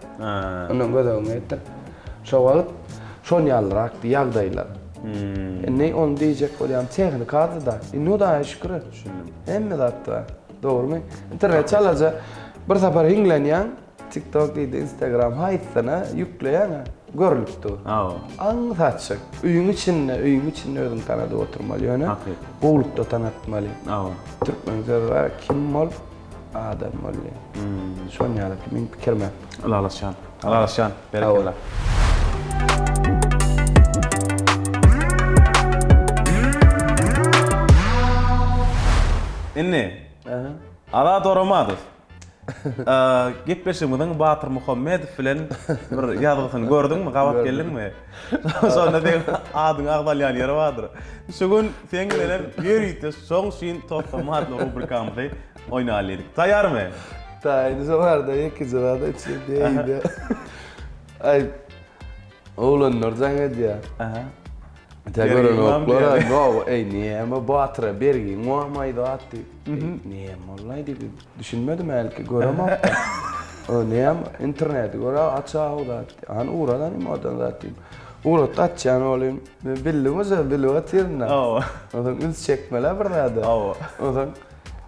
B: Ondan göz öňüňe getir. Şo wagt şon ýalyrakdy ýagdaýlar. Indi ony diýjek bolýan tehnika azdy-da. Indi Hudaýa şükür.
A: Düşündim.
B: Hemme zat bar. Dogrumy? Internet çalaja bir sapar hiňlenýäň, TikTok diýdi, Instagram haýsyna ýükleýäň-ä, görlüp dur.
A: Hawa.
B: Aňsatjyk. Öýüň içinde, öýüň içinde özüňi tanadyp oturmaly ýöne.
A: Hakyt.
B: Gowlukda tanatmaly.
A: Hawa.
B: Türkmeniň sözi bar, kim bol, Adam bolýar. Şon ýaly meň pikirime.
A: Ylalaşýan. Ylalaşýan. Berekella. Indi Azat Oramadow. Gepleşigimiziň Batyr Muhammedow bilen bir ýazgysyny gördüňmi, gabat geldiňmi? Şonda seň adyň agzalýan ýeri bardyr. Şu gün seň bilenem ýörite şoň üçin Toslama atly rubrikamyzy oýnaly diýdik. Taýýarmy?
B: Taýyn şo barada ýekeje zat aýtjak diýeýin-de. Aý, oglanlar jaň edýär.
A: Aha.
B: Tä görenoklar, no, eý, näme Batyra bergiň barmy zat diýip. Näme bollaý diýip düşünmedim hälki göremok. O näme interneti göre aç-a zat. Hany ugradan imodan zat diýip. Ugratdy açýan olim. Men bildim uje bilip otyryn.
A: Hawa.
B: Onsoň üns çekmeli bir zada.
A: Hawa.
B: Onsoň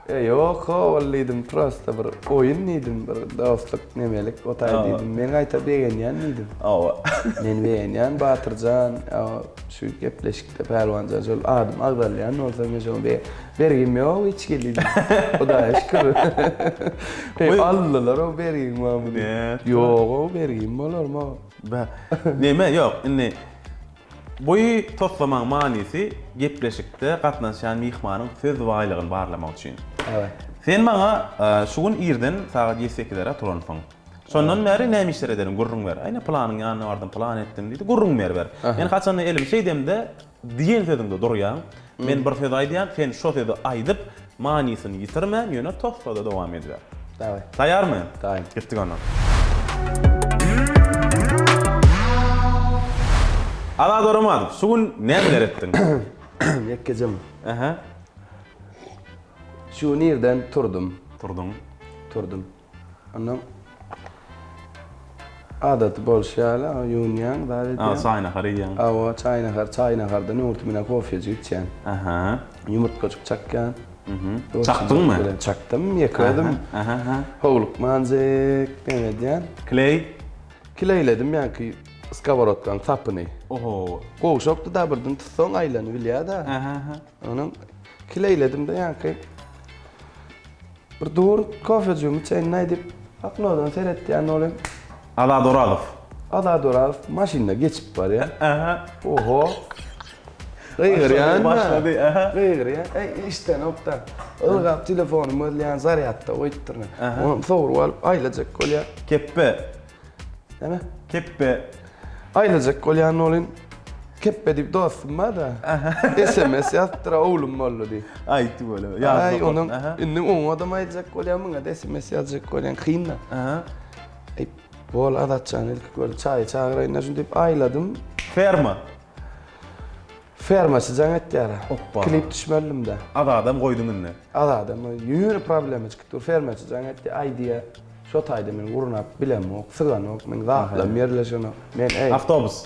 B: E, ýok, ho, ol diýdim, prosta bir oýun diýdim, bir dostluk nemelik o taý diýdim. Men gaýta begenýän diýdim.
A: Hawa.
B: Men begenýän Batyrjan, şu gepleşikde Pälwanjan şol adym agzalýan bolsa men şoňa be bergim ýok hiç hili diýdim. Hudaýa şükür. Eý, aldylar o bergiň barmy diýip. Ýok, o bergim bolarmy o.
A: Bä. Neme, ýok, indi Bu toslamaň manysy gepleşikde gatnaşýan myhmanyň söz baýlygyny barlamak üçin.
B: Evet.
A: Sen maňa şu gün irden sagat ýedi-sekizlere turansyň. Şondan bäri näme işler edeniň gürrüň ber. Aýna pylanyň ýanyna bardym, pylan etdim diýdi, gürrüň ber ber. Men haçanda elimi şeýdemde diýen sözüňde durýaň. Men bir söz aýdýan, sen şo sözi aýdyp, manysyny ýitirmän, ýöne toslada dowam ediber.
B: Daway.
A: Taýýarmy?
B: Taýyn.
A: Gitdik onda. Azat Oramadow, şu gün nämeler etdiň?
B: Ýekkejem.
A: Aha.
B: Şu gün irden turdum.
A: Turduň.
B: Turdum. Ondan adaty bolşy ýaly, ýuwunýaň, zat edýäň.
A: A, çaý-nahar iýýäň.
B: Hawa, çaý-nahar, çaý-nahardan öňürti men kofejik içýän.
A: Aha.
B: Ýumurtgajyk çakýan.
A: Çakdyňmy?
B: Çakdym, ýeke özüm.
A: Aha.
B: Howlukmanjyk neme edýän.
A: Kleý?
B: Kleýledim ýaňky skoworodkaň sapyny.
A: Oho.
B: Gowşakdy-da birden tutsaň aýlanybilýär-de.
A: Aha.
B: Onuň kleýledim-de ýaňky. Bir dur, kofejigimi içeýin diýip, oknodan seretýän olim.
A: Azat Orazow.
B: Azat Orazow maşynda geçip barýar.
A: Aha.
B: Oho. Gygyrýan.
A: Başlady, aha.
B: Gygyrýan. Eý, işden okda. Ylgap telefonymy gözleýän, zarýadda goýupdyryn. Ony sogrup alyp aýlajak bolýar.
A: Kepbe.
B: Näme?
A: Kepbe.
B: Aýlajak bolýan bolyn. Kepbe diýip dostum bar-da. SMS ýazypdyr, oglum boldy diýip.
A: Aý, tüweleme.
B: Aý, onuň indi oňa-da aýtjak bolýan, muňa-da SMS ýazjak bolýan, kyn-da.
A: Aha.
B: Eý, bol Azatjan ilki gör, çaýa çagyraýyn-da şuny diýip aýladym.
A: Ferma.
B: Fermaçy jaň etýär.
A: Hopba.
B: Klip düşmelidim-de.
A: Azadam goýduň indi.
B: Azadam ýöne problema çykyp dur. Fermaçy jaň etdi, aý diýýär. Şo taýda men gurnap bilemok, syganok, meň zatlarym ýerleşenok. Men eý.
A: Awtobus.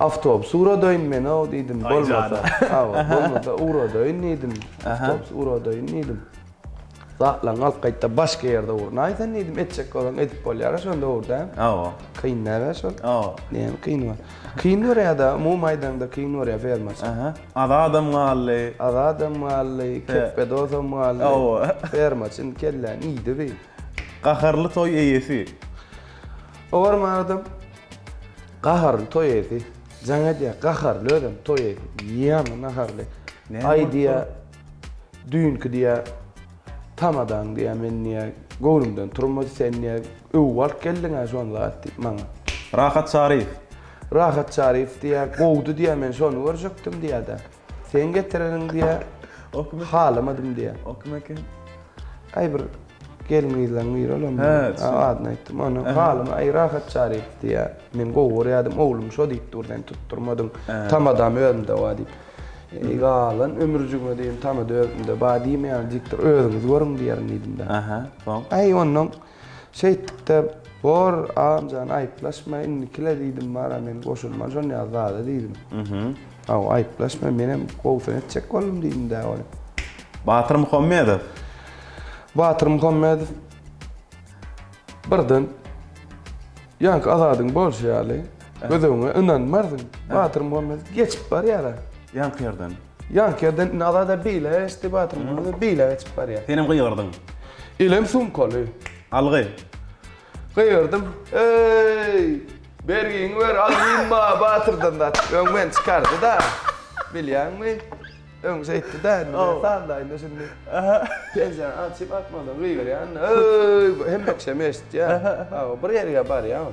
B: Awtobus ugradaýyn men-ow diýdim, bolmasa. Hawa, bolmasa ugradaýyn diýdim. Awtobus ugradaýyn diýdim. Zatlaryňy alyp gaýtda başga ýerde gurnaý sen diýdim, etjek bolsaň edip bolýar-a şonda dogry däl?
A: Hawa.
B: Kyn däl-ä şol.
A: Hawa.
B: Näme kyn bar? Kyn görýär-dä, umumy aýdaňda kyn görýär fermaçy.
A: Aha. Azadam galdy.
B: Azadam galdy, kepbe dosam galdy.
A: Hawa.
B: Fermaçy indi kelläni iýdi bi.
A: Gaharly toý eýesi.
B: Owarman adam. Gaharly toý eýesi jaň edýär. Gaharly özem toý eýesi. Ýaňy naharly. Aý diýýär, düýnki diýýär, tamadaň diýýär, men diýýär, göwnümden turmady, sen diýýär, öwüp alyp geldiň-ä şony zat diýip maňa.
A: Rahat Çaryýew.
B: Rahat Çaryýew diýýär, gowudy diýýär, men şony görjekdim diýýär-de. Seň getireniň diýýär, halamadym diýýär.
A: O kim eken?
B: Aý bir gelin-gyzlaryň biri olam. Adyny aýtdym. Ony halym aý Rahat Çaryýew diýýär. Men gowy görýärdim, oglum şo diýip dur, sen tutdurmadyň. Tamadam özümde bar diýip. Eý galan ömürjigime diýdim, tamada özümde bar diýmeýän diktor, özüňiz görüň diýerin diýdim-de.
A: Aha, soň?
B: Aý onnoň şeýtdik-de, bor agam jan aýyplaşma, indikile diýdim, bar-a men goşulman şon ýaly zada diýdim. Hawa, aýyplaşma, menem gowusyny etjek boldum diýdim-dä ony.
A: Batyr Muhammedow.
B: Batyr Muhammedow birden ýaňky Azadyň bolşy ýaly gözüňe ynanmarsyň. Batyr Muhammedow geçip barýar-a.
A: Ýaňky ýerden.
B: Ýaňky ýerden indi Azad-a beýle geçdi, Batyr Muhammedow beýle geçip barýar.
A: Senem gygyrdyň.
B: Elem sumkaly.
A: Algy.
B: Gygyrdym. Eý! Bergiňi ber, algym ba, Batyrdan zat. Öň meni çykardy-da. Bilýäňmi? Öň şeýtdi-dä, indi men sandaýyn-da şindi. Penjireni açyp atmadan gygyrýan. Eý! Hemme kişem eşitýär. Hawa, bir ýerige barýan.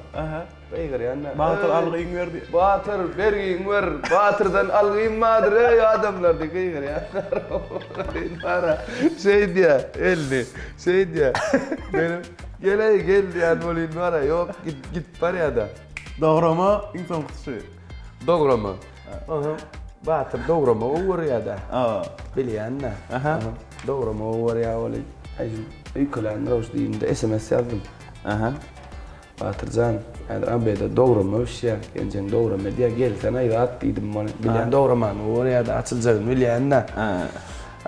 B: Gygyrýan-da.
A: Batyr algyňy ber diýip.
B: Batyr, bergiňi ber. Batyrdan algym bardyr, eý, adamlar diýip gygyrýan. Bara, şeýdýär, elini şeýdýär. Menem Gel-eý, gel diýýän welin bara, ýok, git, gidip barýar-da.
A: Dograma iň soňkusy şu.
B: Dograma. Onsoň Batyr dograma gowy görýär-dä. Bilýän-dä.
A: Aha.
B: Dograma gowy görýär welin, aý, öýkeländir ow şu diýdim-de, sms ýazdym.
A: Aha.
B: Batyr jan, häzir obeda dograma bişýär, geljeň dograma edýär, gelsene zat diýdim ony. Bilýän dogramany gowy görýär-dä, açyljagyny bilýän-dä.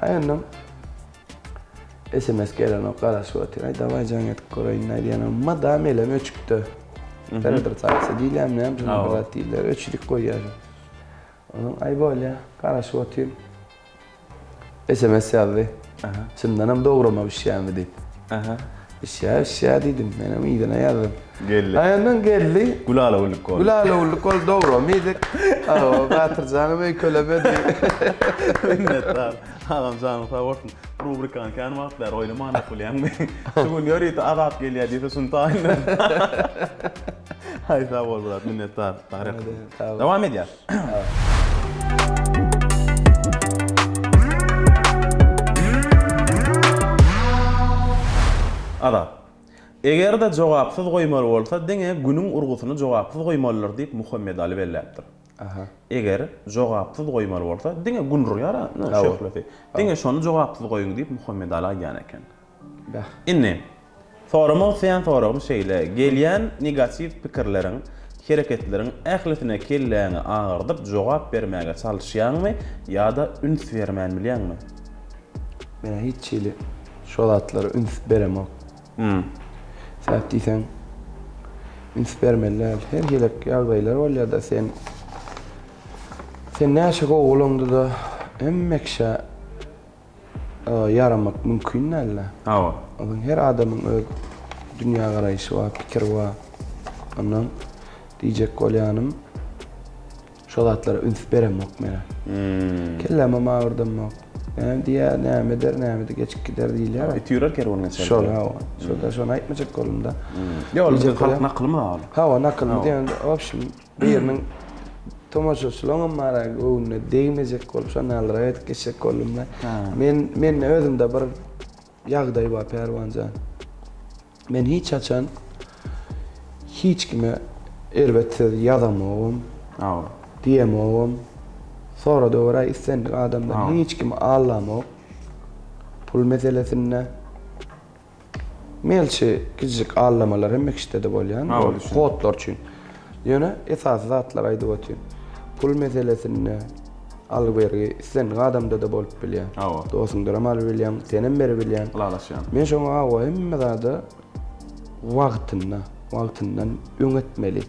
B: Aý, onnoň SMS gelenok garaşyp otyr. Aý dawaý jaň edip göreýin diýýän. Mydam elem öçükde. Penetrasiýa diýilýärmi näme şonda bir zat diýilýär. Öçürip goýýar. Onuň aý bolýa garaşyp otyryn. SMS ýazdy. Çyndanam dograma bişýärmi diýip. Bişýär, bişýär diýdim. Menem yzyna ýazdym.
A: Geldi.
B: Aý ondan geldi.
A: Gülala güllük boldy.
B: Gülala güllük boldy dograma iýdik. Hawa, Batyrjanam öýkelemedi.
A: Minnetdar. Agam janyň sag bolsun. Rubrikany kän wagt bäri oýnamanak bilýäňmi? Şu gün ýörite Azat gelýär diýse şuny taýynladym. Aý sag bol brat minnetdar. Dowam edýäs. Azat. Eger-de jogapsyz goýmaly bolsa diňe günüň urgusyny jogapsyz goýmalydyr diýip Muhammedaly belläpdir.
B: Aha.
A: Eger jogapsyz goýmaly bolsa, diňe Gün urýar-a, şöhlesi. Diňe şony jogapsyz goýuň diýip Muhammedaly aýdýan eken.
B: Bäh.
A: Indi, soramak isleýän soragym şeýle, gelýän negatiw pikirleriň, hereketleriň ählisine kelläňi agyrdyp jogap bermäge çalyşýaňmy ýa-da üns bermän bilýäňmi?
B: Men-ä hiç hili şo zatlara üns beremok. Sebäp diýseň, üns bermeli däl. Her hili ýagdaýlar bolýar-da, sen sen näçe gowy bolaňda-da hemme kişä ýaramak mümkin däl-de.
A: Hawa.
B: Onsoň her adamyň öz dünýägaraýşy bar, pikiri bar. Ondan diýjek bolýanym, Şo zatlara üns beremok men-ä. Kellämem agyrdamok. Näme diýer, näme eder, näme-de geçip gider diýilýär.
A: It ýürer, kerwen geçer.
B: Şol, hawa. Şo-da şony aýtmajak boldum-da.
A: Ýok, ol biziň halk nakylymyz ol.
B: Hawa, nakylymyz diýende, w obşem, biriniň tomaşaçylaryňam bar-a göwnüne degmejek bolup, şony ýalyrak edip geçjek boldum-da. Men, mende özümde bir ýagdaý bar, Pälwan jan. Men hiç haçan hiç kime erbet söz ýazamogam, diýemogam. Sorada görä islendik adamdan hiç kimi aldamok. Pul meselesinde melçi kiçijik aldamalar hemme kişide-de bolýan, ol kodlar üçin. Ýöne esasy zatlary aýdyp otyryn. Pul meselesinde algy-bergi islendik adamda-da bolup bilýär.
A: Hawa.
B: Dostuňdanam alyp bilýäň, senem berip bilýäň.
A: Ylalaşýan.
B: Men şoňa hawa hemme zada wagtynda, wagtyndan öň etmeli.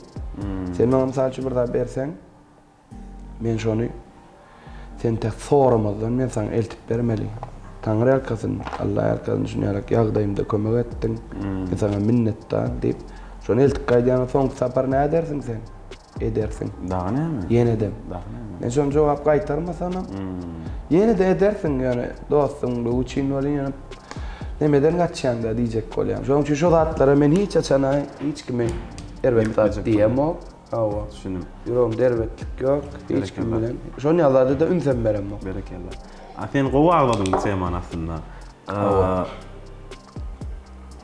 B: Sen maňa mysal üçin bir zat berseň, men şony sen tä soramazdan men saňa eltip bermeli. Taňry ýalkasyn, Alla ýalkasyn şunýalak ýagdaýymda kömek etdiň. Men saňa minnetdar diýip, şony eltip gaýdýaňa soňky sapar nädersiň sen? Edersiň.
A: Dagy näme?
B: Ýene-de.
A: Dagy näme?
B: Men şony jogap gaýtarmasamam, ýene-de edersiň, ýöne dostuňlygy üçin welin ýöne nemeden gaçýaň-da diýjek bolýan. Şonuň üçin şo zatlara men hiç haçan-a hiç kimi erbet zat diýemok. Hawa.
A: Düşündim.
B: Ýüregimde erbetlik ýok hiç kim bilen. Şon ýaly zada-da ünsem beremok.
A: Berekella. A sen gowy agzadyň bu temany aslynda.
B: Hawa.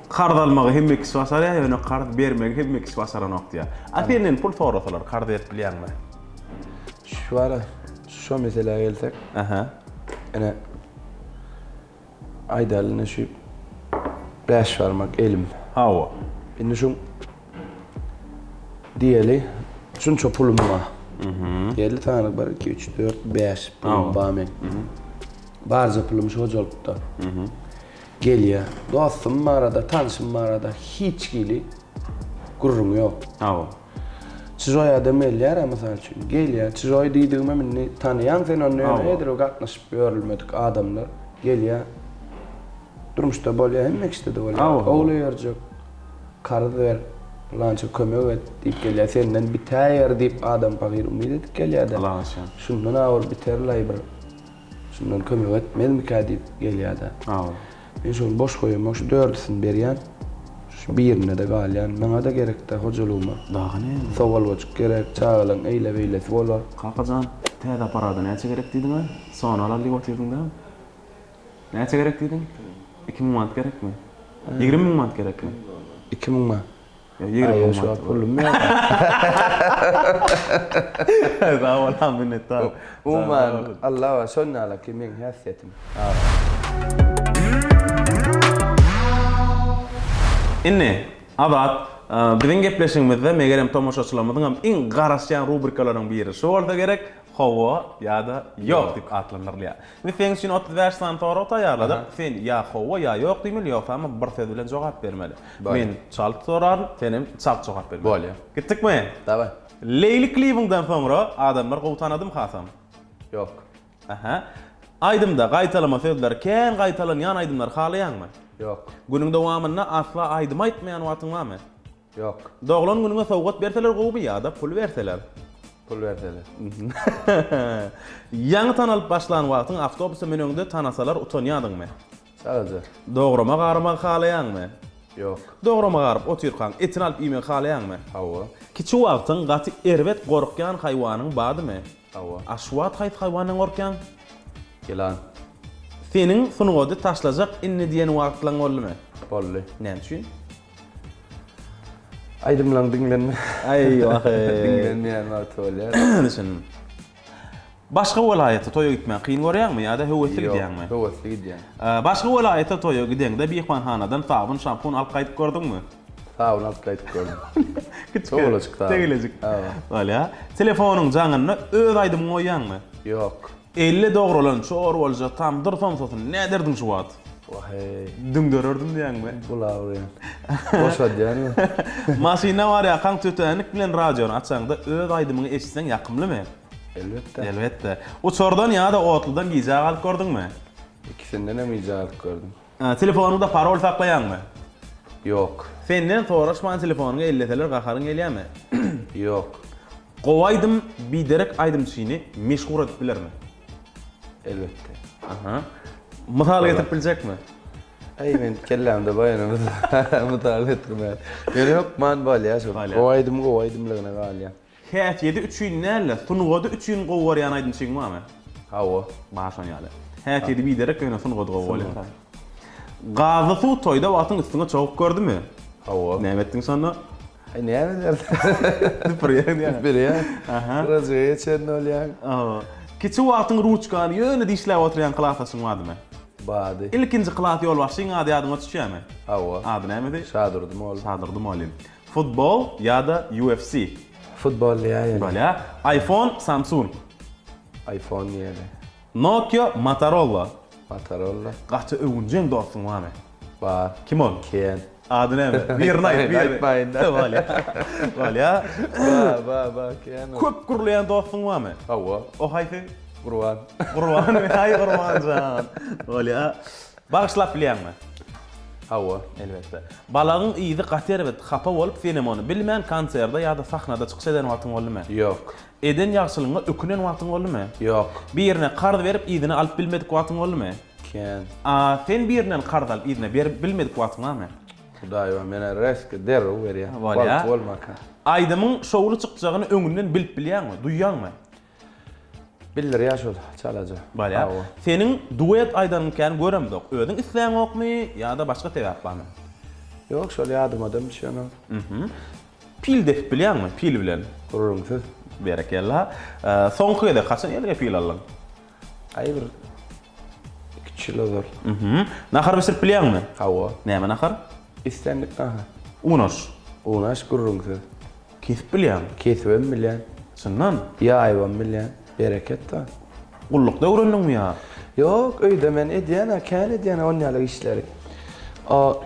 A: Karz almagy hemme kişi başarýar, ýöne karz bermegi hemme kişi başaranok diýýär. A senden pul sorasalar, karz berip bilýäňmi?
B: Şu ara şo meselä gelsek.
A: Aha.
B: Ine aýdaly ine şu bäş barmak elim.
A: Hawa.
B: Indi şu diýeli şunça pulum bar. Diýeli sany 1 2 3 4 5 pulum bar meň. Barja pulum şu hojalykda. Gelýär. Dostum barada, tanşym barada hiç hili gürrüň ýok.
A: Hawa.
B: Çžoý adam gelýär-ä, mysal üçin. Gelýär. Çžoý diýdigimem indi tanaýaň sen ony, ýöne edil gatnaşyp ýörülmedik adamlar gelýär. Durmuşda bolýar, hemme kişide-de bolýar. Ogly ýörjek, karz ber, pylança kömek et diýip gelýär. Senden bitäýer diýip adam pahyr umyt edip gelýär-de.
A: Ylalaşýan.
B: Şundan-a bir biter-laý bir. Şundan kömek etmezmikä diýip gelýär-de.
A: Hawa.
B: Men şony boş goýamok, şu dördüsini berýän. Şu birinde-de galýan. Maňa-da gerek-dä hojalygyma.
A: Dagy näme?
B: Sowalgajyk gerek, çagalaň eýle-beýlesi bolar.
A: Kakajan, täze apparada näçe gerek diýdiň-ä? Sony alal diýip otyrdyň-da. Näçe gerek diýdiň? 2000 manat gerekmi? 20 müň manat gerekmi?
B: 2000 manat.
A: Ýa
B: şu wagt pulum ýok.
A: Sag bol, ha minnetdar.
B: Umuman, Allah bar, şon ýalaky meň häsiýetim.
A: Indi, Azat, biziň gepleşigimizde megerem tomaşaçylarymyzyň hem iň garaşýan rubrikalarynyň biri şu bolsa gerek, Hawa ýa-da ýok diýip atlandyrylýar. Biz seň üçin 35 sany sorag taýýarladyk. Sen ýa hawa ýa ýok diýmeli, ýogsam bir söz bilen jogap bermeli. Men çalt soraryn, senem çalt jogap bermeli.
B: Bolýar.
A: Gitdikmi?
B: Daway.
A: Leýli klibiňden soňra adamlar gowy tanadymy hasam?
B: Ýok.
A: Aha. Aýdymda gaýtalama sözleri kän gaýtalanýan aýdymlary halaýaňmy?
B: Ýok.
A: Günüň dowamynda asla aýdym aýtmaýan wagtyň barmy?
B: Ýok.
A: Doglan günüňe sowgat berseler gowumy ýa-da pul berseler?
B: Pul berseler.
A: Ýaňy tanalyp başlan wagtyň awtobusa müneňde tanasalar utanýadyňmy?
B: Çalaja.
A: Dograma garmagy halaýaňmy?
B: Ýok.
A: Dograma garyp otyrkaň etini alyp iýmegi halaýaňmy?
B: Hawa.
A: Kiçi wagtyň gaty erbet gorkýan haýwanyň bardymy?
B: Hawa.
A: A şu wagt haýsy haýwandan gorkýaň?
B: Ýylan.
A: Seniň sungaty taşlajak indi diýen wagtlaň boldumy?
B: Boldy.
A: Näme üçin?
B: Aýdymlaň diňlenme.
A: Aý wah-eý.
B: Diňlenmeýän wagty bolýar.
A: Düşündim. Başga welaýata toýa gitmegi kyn görýäňmi ýa-da höwesli gidýäňmi?
B: Ýok, höwesli gidýän.
A: Başga welaýata toýa gideňde myhmanhanadan sabyn, şampun alyp gaýdyp gördüňmi?
B: Sabyn alyp gaýdyp gördüm.
A: Kiçijik.
B: Towalajyk sabyn.
A: Tegelejik.
B: Hawa.
A: Bolýar. Telefonyň jaňynda öz aýdymyňy goýýaňmy?
B: Ýok.
A: Elle dogralan çorbalyja tamdyr somsasyny näderdiň şu wagt?
B: Wah-eý.
A: Düňdererdim diýýäňmi?
B: Gulagy urýan. Boşadýan.
A: Maşynda barýarkaň tötänlik bilen radiony açaňda öz aýdymyňy eşitseň ýakymlymy?
B: Elbetde.
A: Elbetde. Uçardan ýa-da otludan gijä galyp gördüňmi?
B: Ikisinden hem gijä galyp gördüm.
A: Telefonyňda parol saklaýaňmy?
B: Ýok.
A: Senden soraşman telefonyňy elleseler gaharyň gelýärmi?
B: Ýok.
A: Gowy aýdym biderek aýdymçyny meşhur edip bilermi?
B: Elbetde.
A: Aha. Mysal getirip biljekmi?
B: Aý men kellämde baýana mysal getirmän. Ýöne hökman bolýar şol. Gowy aýdym gowy aýdymlygyna galýar.
A: Häsiýeti üçin däl-de, sungaty üçin gowy görýän aýdymçyň barmy?
B: Hawa.
A: Bar şon ýaly. Häsiýeti biderek ýöne sungaty gowy bolýar. Gazly suw toýda wagtyň üstüňe çogup gördümi?
B: Hawa.
A: Näme etdiň şonda?
B: Aý näme edersiň?
A: Süpürýäň diýýäň.
B: Süpürýäň.
A: Aha.
B: Gyrajyga geçen bolýaň.
A: Hawa. Kiçi wagtyň ruçkany ýöne dişläp oturýan klasdaşyň bardymy?
B: Bardy.
A: Ilkinji klas ýolbaşçyň ady ýadyňa düşýärmi?
B: Hawa.
A: Ady nämedi?
B: Şadurdy mugallym.
A: Şadurdy mugallym. Futbol ýa-da UFC?
B: Futbol diýäýeli.
A: Bolýa. iPhone, Samsung.
B: iPhone diýeli.
A: Nokia, Motorola.
B: Motorola.
A: Gaty öwünjeň dostuň barmy?
B: Bar.
A: Kim ol?
B: Ken.
A: Ady näme? Birini aýt, birini.
B: Aýtmaýyn-da.
A: Bolýa. Bolýa.
B: Bar, bar, bar, ken.
A: Köp gürleýän dostuň barmy?
B: Hawa.
A: O haýsy?
B: Gurban.
A: Gurban, aý Gurbanjan. Bolýa. Bagyşlap bilýäňmi?
B: Hawa.
A: Elbetde. Balagyň yzy gaty erbet hapa bolup senem ony bilmän konserde ýa-da sahnada çykyş eden wagtyň boldumy?
B: Ýok.
A: Eden ýagşylygyňa ökünen wagtyň boldumy?
B: Ýok.
A: Birine karz berip yzyna alyp bilmedik wagtyň boldumy?
B: Kän.
A: A sen birinden karz alyp yzyna berip bilmedik wagtyň barmy?
B: Hudaý bar menä reski derrew berýär.
A: Bolýa.
B: Wagty bolmaka.
A: Aýdymyň şowly çykjagyny öňünden bilip bilýäňmi, duýýaňmy?
B: Bildirýär şol çalaja.
A: Bolýa.
B: Hawa.
A: Seniň duet aýdanyňy kän göremzok. Özüň isläňokmy ýa-da başga sebäp barmy?
B: Ýok şol ýadymadam düşenok.
A: Mhm. Pil depip bilýäňmi? Pil bilen.
B: Gürrüňsiz.
A: Berekella. Soňky gezek haçan eliňe pil aldyň?
B: Aý bir iki-üç ýyl ozal.
A: Mhm. Nahar bişirip bilýäňmi?
B: Hawa.
A: Näme nahar?
B: Islendik nahar.
A: Unaş.
B: Unaş gürrüňsiz.
A: Kesip bilýäňmi?
B: Kesibem bilýän.
A: Çyndan?
B: Ýaýybam bilýän. Bereket bar.
A: Gullukda öwrendiňmi ýa?
B: Ýok, öýde men edýän-ä, kän edýän-ä onýaly işleri. O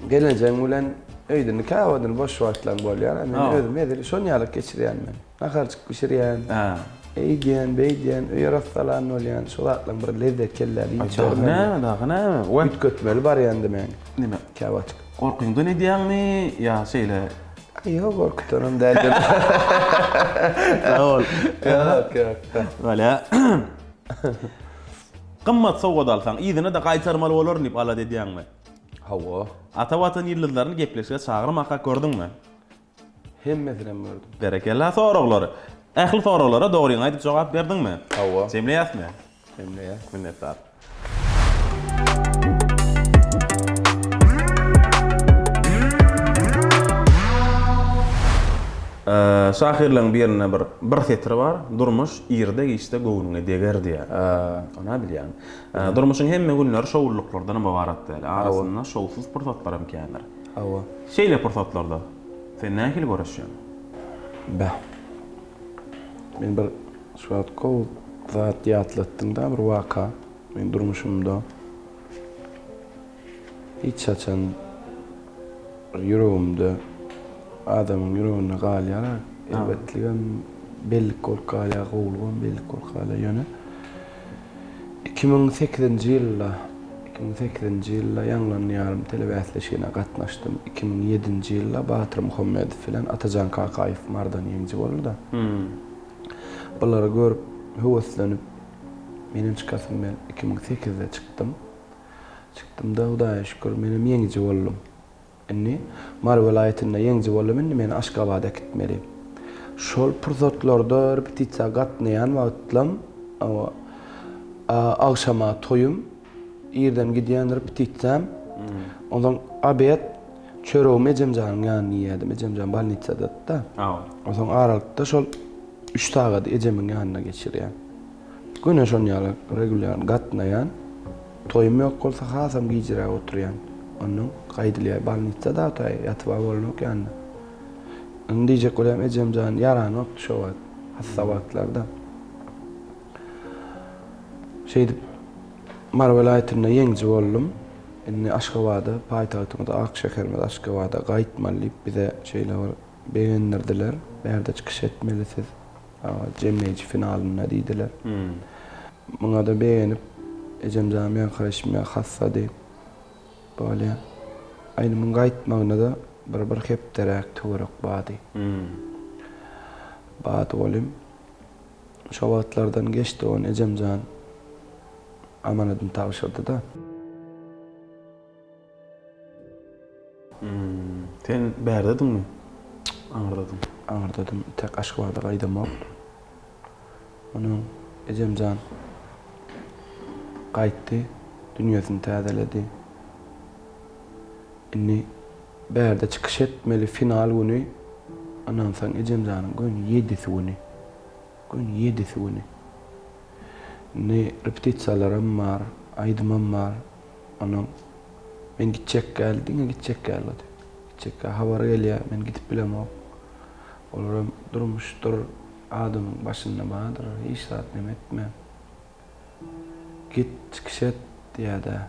B: gelnejeň bilen öýde indi käwagtyn boş wagtlaň bolýar-a, men özüm hezil şonýalyk geçirýän men. Naharjyk bişirýän, eýdýän, beýdýän, öý arassalan bolýan, şo zatlaň bir lezzet kellä diýip
A: Dagy näme, dagy näme?
B: Üýtgetmeli barýan-da men.
A: Neme?
B: Käwagtjyk.
A: Gorkyňdan edýäňmi ýa şeýle?
B: Ýok, gorkudanam däldir.
A: Sag bol.
B: Ýok, ýok.
A: Bolýa. Gymmat sowgat alsaň, yzyna-da gaýtarmaly bolaryn diýip alada edýäňmi?
B: Hawa.
A: Ata Watan ýyldyzlaryny gepleşige çagyrmaka gördüňmi?
B: Hemmesinem gördüm.
A: Berekella soraglary. Ähli soraglara dogryňy aýdyp jogap berdiňmi?
B: Hawa.
A: Jemleýäsmi?
B: Jemleýäs.
A: Minnetdar. Şahyrlaryň birinde bir bir setir bar, Durmuş irde-giçde göwnüňe deger diýýär. Ony-a bilýäň. Durmuşyň hemme günleri şowlulyklardan ybarat däl. Arasynda şowsuz pursatlar hem kändir.
B: Hawa.
A: Şeýle pursatlarda sen nähili göreşýäň?
B: Beh. Men bir şu wagt gowy zat ýatlatdyň-da bir waka meň durmuşymda. Hiç haçan bir ýüregimde adamyň ýüreginde galýar-a. Erbetligem bellik bolup galýar, gowulygam bellik bolup galýar. Ýöne 2008-nji ýylda, 2008-nji ýylda Ýaňlan ýarym telebäsleşigine gatnaşdym. 2007-nji ýylda Batyr Muhammedow bilen Atajan Kakaýew Mardan ýeňiji boldy-da. Bulary görüp, höweslenip, menem çykasym gelip, 2008-de çykdym. Çykdym-da, Hudaýa şükür, menem ýeňiji boldum. Indi Mary welaýatynda ýeňiji boldum, indi meni Aşgabada äkitmeli. Şol pursatlarda repetisiýa gatnaýan wagtlam, agşama toýum, irden gidýän repetisiýam, onsoň obed, çöregimi ejemjanyň ýanynda iýýärdim, ejemjan bolnisadady-da. Onsoň aralykda şol üç sagady ejemiň ýanynda geçirýän. Güne şon ýaly regulýarny gatnaýan. Toýum ýok bolsa hasam gijiräk oturýan. Onnoň gaýdylýar bolnitsa-da otaý ýatyba bolanok ýanynda. Indi diýjek bolýam ejem jan ýaranokdy şo wagt. Hassa wagtlarda. Şeýdip Mary welaýatynda ýeňiji boldum. Indi Aşgabada, paýtagtymyz ak şäherimiz Aşgabada gaýtmaly diýip bize şeýle bir begendirdiler. Bärde çykyş etmeli siz. Jemleýji finalynda diýdiler. Muňa-da begenip, ejem jan ýaňky aýşym ýaly hassady. Bolýa. Aýnymyň gaýtmagyna-da bir bir hepderäk töwerek bardy. Bardy welin, şo wagtlardan geçdi ony ejem jan amanadyny tabşyrdy-da.
A: Sen bärdediňmi? Aňyrdadyň.
B: Aňyrdadym. Tek Aşgabada gaýdamokdym. Onuň ejemjan gaýtdy, dünýesini täzeledi. Indi bärde çykyş etmeli final güni, ynansaň ejemjanyň göni ýedisi güni. Göni ýedisi güni. Indi repetisiýalaram bar, aýdymam bar. Onuň Men gitjek däl, diňe gitjek däl boldy. Gitjek däl habar gelýär, men gidip bilemok. Olaram durmuşdyr, adamyň başynda bardyr, hiç zat neme etme. Git, çykyş et diýýär-dä.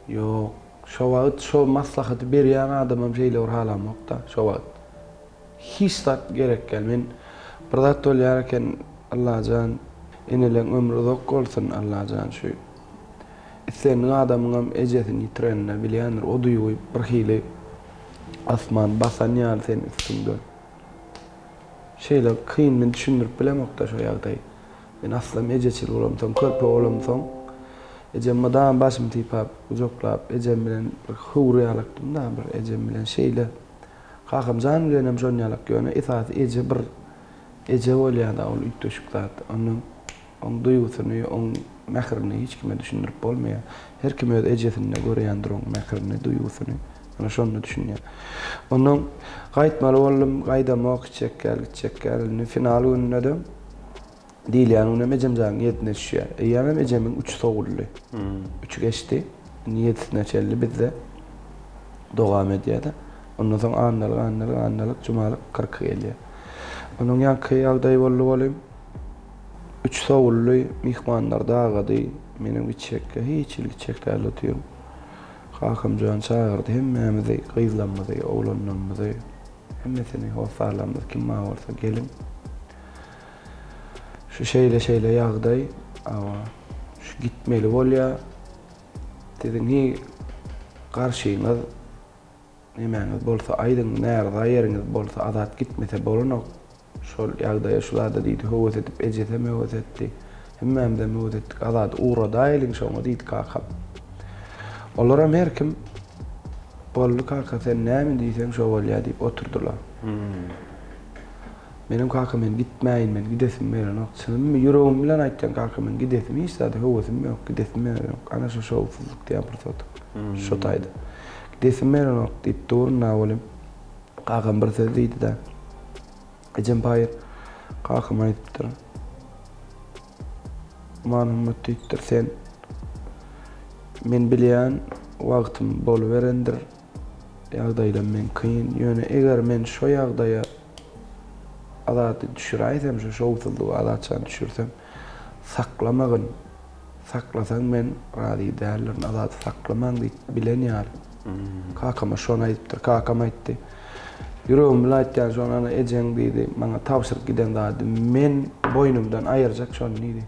B: Ýok, şo wagt şo maslahaty berýän adamam şeýle bir halamok-da, şo wagt. Hiç zat gerek däl. Men bir zat bolýar eken, Allajan, eneleň ömri uzak bolsun, Allajan şu. Islendik adamyňam ejesini ýitireninde bilýändir, o duýgy birhili asman basan ýaly seniň üstüňden. Şeýle kyn men düşündirip bilemokda şo ýagdaýy. Men aslam ejeçil bolamsoň, körpe bolamsoň, ejem mydama başymy sypap, gujaklap, ejem bilen bir höwür ýalakdym-da, bir ejem bilen şeýle. Kakam jan bilenem şon ýalak, ýöne esasy eje bir eje bolýar-da, ol üýtgeşik zat. Ondan oň duýgusyny, oň mährini hiç kime düşündirip bolmaýar. Her kim öz ejesinde görýändir oň mährini, duýgusyny. Ana şonda düşünýär. Ondan gaýtmaly boldum, gaýdamok, gitjek ýaly, gitjek ýaly. Indi final gününde-de diýilýän günem ejemjanyň ýedisine düşýär. Eýýämem ejemiň üçi sowuldy. Üçi geçdi. Indi ýedisine çenli bizde dowam edýär-de. Ondan soň annalyk, annalyk, annalyk, jumalyk, kyrky gelýär. Onuň ýaňky ýagdaý boldy welin, üç sowuldy, myhmanlar dagady. Menem gitjekkä, hiç hili gitjek däl otyryn. Kakamjan çagyrdy hemmämizi, gyzlarymyzy, oglanlarymyzy, hemmesini, hossarlarymyzy kim bar bolsa geliň. Şu şeýle-şeýle ýagdaý, awa, şu gitmeli bolýar. Siziň hi garşyňyz nemäňiz bolsa aýdyň, närza ýeriňiz bolsa Azat gitmese bolanok. Şol ýagdaýa şu zada diýdi, höwes edip ejesem höwes etdi. Hemmämizem höwes etdik. Azady ugradaýlyň şoňa diýdi kakam. Olaram her kim Boldy kaka sen näme diýseň şo bolýa diýip oturdylar. Menem kaka men gitmäýin men gidesim gelenok. Çynymy ýüregim bilen aýtýan kaka men gidesim hiç zada höwesim ýok gidesim gelenok. Ana şo şowsuzlyk diýen pursat. Şo taýda. Gidesim gelenok diýip durun da welin kakam bir söz diýdi-de. Ejem paýyr kakama aýdypdyr. Amanhommat diýipdir, sen men bilýän wagtym boluberendir, ýagdaýlam meň kyn, ýöne eger men şo ýagdaýa Azady düşüräýsem, şo şowsuzlygy Azatjany düşürsem, saklamagyn, Saklasaň men razy däldirin Azady saklamaň diýip bilen ýaly. Kakama şony aýdypdyr. Kakam aýtdy. Ýüregim bilen aýtýan şony ana ejeň diýdi. Maňa tabşyryp giden zady men boýnumdan aýyrjak şony diýdi.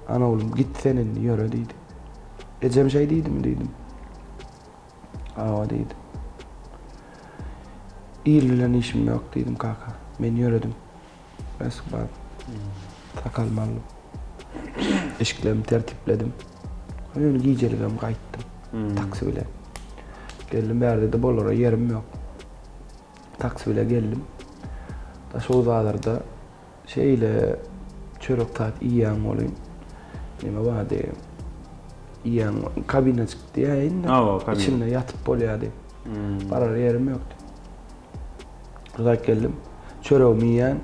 B: Ana oglum git sen indi ýöre diýdi. Ejem şeý diýdimi diýdim. Hawa diýdi. Il bilen işim ýok diýdim kaka. Men ýöredim. Bes bar. Sakalymy aldym. Eşiklerimi tertipledim. Ýöne gijeligem gaýtdym. Taksi bilen. Geldim bärde-de bolara ýerim ýok. Taksi bile geldim. Daşoguz bazarda şeýle çörek zat iýýän welin, neme bardy? Iýýän kabinajyk diýýä indi. Içinde ýatyp bolýardy. Barar ýerim ýokdy. Uzak geldim. Çöregimi iýýän,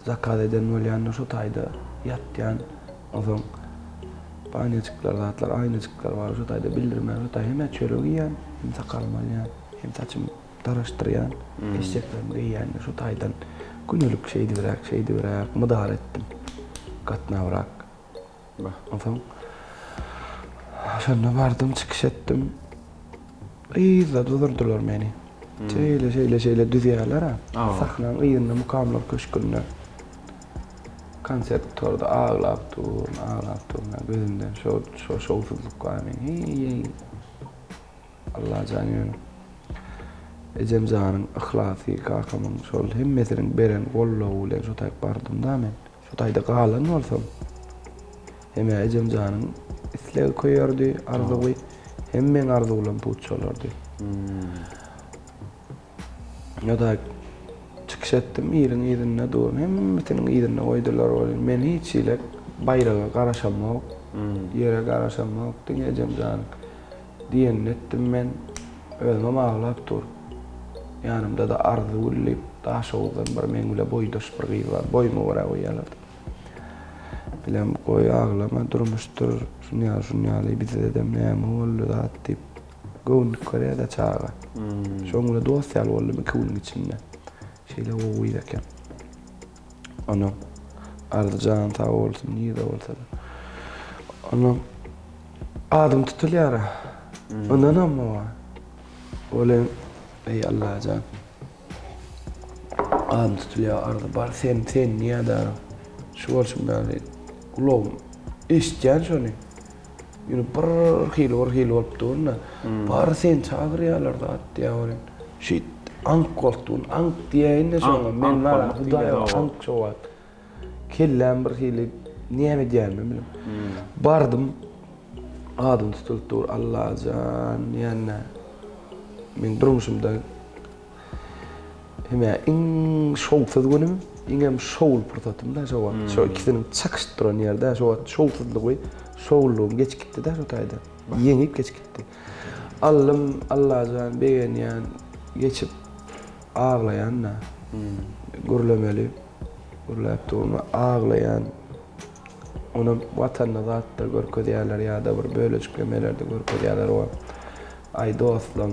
B: zakaz eden bolýan-da şo taýda ýatýan. Onsoň banýajyklar, zatlar, aýnajyklar bar şo taýda bildirmän şo taý hem-ä çörek iýýän, hem sakalymy alýan, hem saçymy daraşdyrýan, eşeklerimi geýýän-de şo taýdan gündelik şeýdibräk, şeýdibräk mydar etdim. Gatnabrak. Onsoň şonda bardym, çykyş etdim. Yzda durdurdylar meni. Şeýle, şeýle, şeýle düzýärler-ä. Sahnanyň yzynda Mukamlar köşgünde konsert gutardy, aglap durun, aglap durun. Gözümden şo, şo şowsuzlyk bar meniň. Heý, Allajan ýöne. Ejem janyň yhlasy, kakamyň şol hemmesiniň beren goldawy bilen şo taýyp bardym-da men. Şo taýda galan bolsam, hem-ä ejem janyň islegi köýerdi, arzuwy, hem meň arzuwlam puç bolardy. Şo taý çykyş etdim, iliň yzynda durun, hemmesiniň yzynda goýdular welin, men hiç hili baýraga garaşamok, ýere garaşamok, diňe ejem janyň Diýenini etdim men. Özümem aglap dur. Ýanymda-da Arzygül diýip, Daşoguzdan bir meň bile boýdaş bir gyz bar. Boýuma görä goýýarlardy. Bilem, goý aglama, durmuşdyr, şun ýaly, şun ýaly, bizedem näme boldy zat diýip, göwünlik berýär-de çaga. Şoň bilen dost ýaly boldum iki günüň içinde. Şeýle gowy gyz eken. Onuň Arzy jany sag bolsun, nirde bolsa-da. Onuň adym tutulýar. Ynanam oňa. Welin, eý Allajan. Adym tutulýar, Arzy bar, sen, sen diýýär-de. Şu bolşum ýaly gulagym eşitýän şony. Ýöne bir hili bir hili bolup durun-da. Bar seni çagyrýarlar zat diýýär welin. Şeýt aňk bolup durun. Aňk diýäýin-de şoňa. Men bar Hudaý aňk şo wagt. Kelläm bir hili näme edýänimi bilemok. Bardym. Adym tutulyp dur. Allajan diýende. Men durmuşymda Hemä iň şowsuz günüm, iňem şowly pursatym-da şo wagt. Şo ikisiniň çakyşyp duran ýeri-dä şo wagt şowsuzlygy, şowlulygym geçip gitdi-dä şo taýda. Ýeňip geçip gitdi. Allym, Allajan begenýän, geçip aglaýan-da. Gürlemeli. Gürläp durma, aglaýan. Onam Watanda zatda görkezýärler ýa-da bir bölejiklemelerde görkezýärler o. Aý dostlam,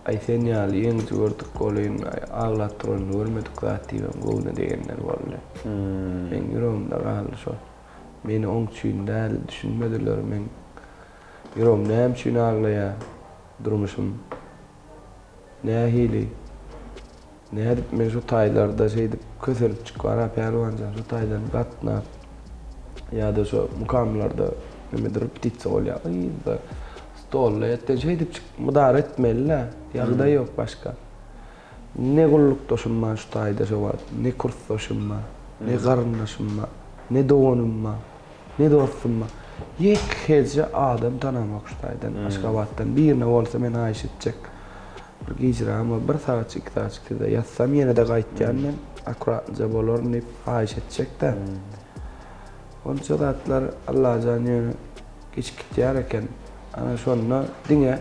B: Aý sen ýaly ýeňiji gördük welin aý aglap duranyny görmedik zat diýibem göwne degenler boldy. Meň ýüregimde galdy şol. Meni oň üçin däl düşünmediler meň ýüregim näme üçin aglaýar durmuşym nähili Nädip men şu taýlarda şeýdip kösenipjik bar-a Pälwanjan şu taýdan gatnap ýa-da şo mukamlarda nemedir repetisiýa bolýar yzda stolda ýatýan şeýdipjik mydar etmeli-dä ýagdaý ýok başga. Ne gullukdaşym bar şu taýda şo wagt ne kursdaşym bar ne garyndaşym bar ne doganym bar ne dostum bar ýekeje adam tanamok şu taýdan Aşgabatdan birine bolsa men haýyş etjek. Bir gijirama bir sagatjyk iki sagatjyk sizde ýatsam ýene-de gaýtýan men akkuratnyja bolaryn diýip haýyş etjek-dä. Onça zatlar Allajan ýöne geçip gitýär eken. Ana şonda diňe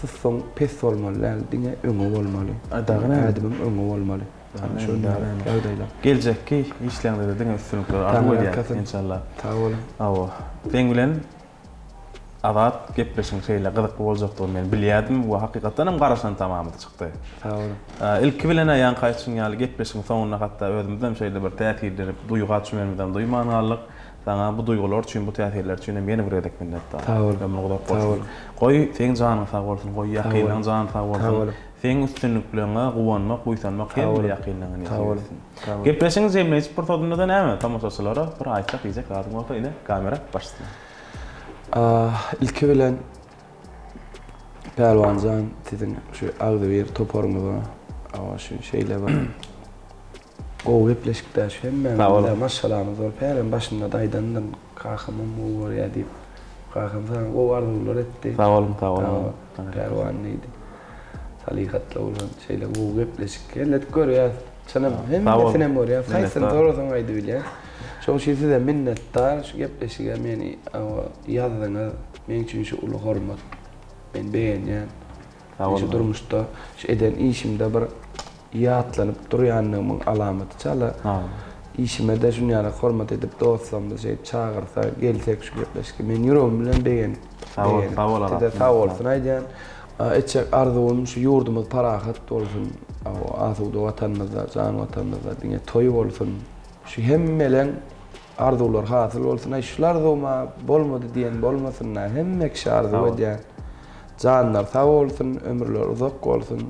B: sussuň pes bolmaly däl, diňe öňe bolmaly.
A: Dagy näme?
B: Ädimiň öňe bolmaly. Ana şonda ýagdaýlar.
A: Geljekki işleňizde diňe üstünlikler arzuw edýän enşalla.
B: Sag boluň.
A: Hawa. Seň bilen Azat gepleşigiň şeýle gyzykly boljakdygyny men bilýärdim we hakykatdan hem garaşan tamamyz çykdy.
B: Sag boluň.
A: Ilki bilen-ä ýaňky aýtşyň ýaly gepleşigiň soňunda hatda özümizem şeýle bir täsirlenip duýga çümenimizem duýman galdyk. Saňa bu duýgular üçin, bu täsirler üçin hem ýene bir gezek minnetdar.
B: Sag boluň.
A: Ömrüň uzak
B: Sag
A: bolsun.
B: boluň.
A: Goý, seň janyň sag bolsun, goý,
B: Sag
A: ýakynlaryň
B: boluň.
A: jany sag
B: Sag
A: bolsun.
B: boluň.
A: Seň üstünlikleriňe guwanmak, buýsanmak
B: Sag
A: hemme
B: boluň.
A: ýakynlaryňa
B: Sag
A: nesip
B: boluň.
A: etsin.
B: Sag boluň.
A: Gepleşigiň jemleýji pursadynda-da näme, tomaşaçylara bir aýtjak, diýjek zadyň bolsa ine, kamera baş üstüne.
B: Ilki bilen Pälwanjan siziň şu agzybir toparyňyza şu şeýle bir gowy gepleşikde şu hemmämiz maşgalamyz bolup hälem başynda-da aýdandym kakamam gowy görýär diýip kakam saňa gowy arzuwlar etdi.
A: Sag boluň sag boluň.
B: Pälwan diýdi. Salyhatly bolan şeýle gowy gepleşik elbet görýäs. Çynym, hemmesinem görýän, haýsyny sorasaň aýdybilýän. Şoň üçin size minnetdar, şu gepleşige meni ýazdyňyz. Meň üçin şu uly hormat. Men begenýän. Men şu durmuşda, şu eden işimde bir ýatlanyp durýanlygymyň alamaty çala. Işime-de şuny ýaly hormat edip dostlarymyz şeýdip çagyrsa, gelsek şu gepleşige. Men ýüregim bilen begenip, begenip. Size sag bolsun aýdýan. Etjek arzuwym şu ýurdumyz parahat bolsun, asuda watanymyzda, jan watanymyzda diňe toý bolsun. Şu hemmeleň arzuwlary hasyl bolsun. Aý şul arzuwym-a bolmady diýen bolmasyn-da, hemme kişi arzuw edýär. Janlary sag bolsun, ömürleri uzak bolsun.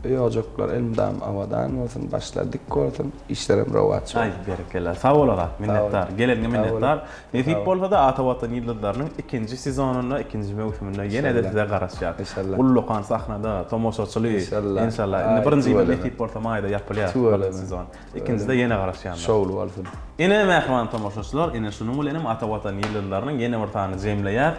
B: Öý-ojaklar elmydama abadan bolsun, başlary dik bolsun, işlerem rowaç bolsun.
A: Aý berekella. Sag bol Azat, minnetdar. Geleniňe minnetdar. Nesip bolsa-da Ata Watan ýyldyzlarynyň ikinji sezonynda, ikinji möwsüminde ýene-de size garaşýas.
B: Enşalla.
A: Ullakan sahnada, tomaşaçyly.
B: Enşalla.
A: Enşalla. Indi birinji ýyl nesip bolsa maýda ýapylýar.
B: Tüweleme.
A: Sezon. Ikinjide ýene garaşýanlar.
B: Şowly bolsun.
A: Ine mähriban tomaşaçylar, ine şunuň bilenem Ata Watan ýyldyzlarynyň ýene bir sanyny jemleýäs.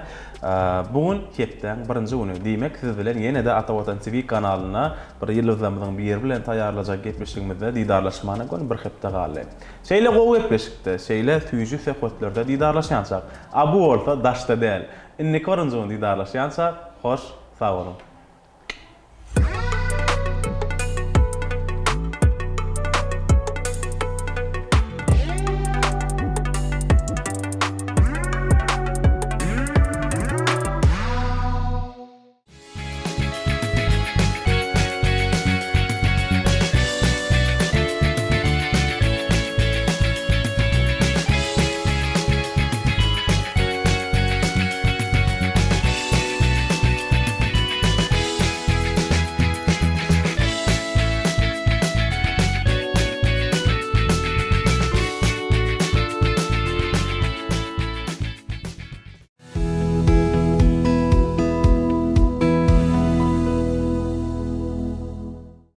A: Bu gün hepdäň birinji güni. Diýmek, siz bilen ýene-de Ata Watan TV kanalynda bir ýyldyzlarymyzyň biri bilen taýýarlajak gepleşigimizde didarlaşmana göni bir hepde galdy. Şeýle gowy gepleşikde, şeýle süýji söhbetlerde didarlaşýançak, a bu bolsa daşda däl. Indiki birinji gün didarlaşýançak, hoş sag boluň!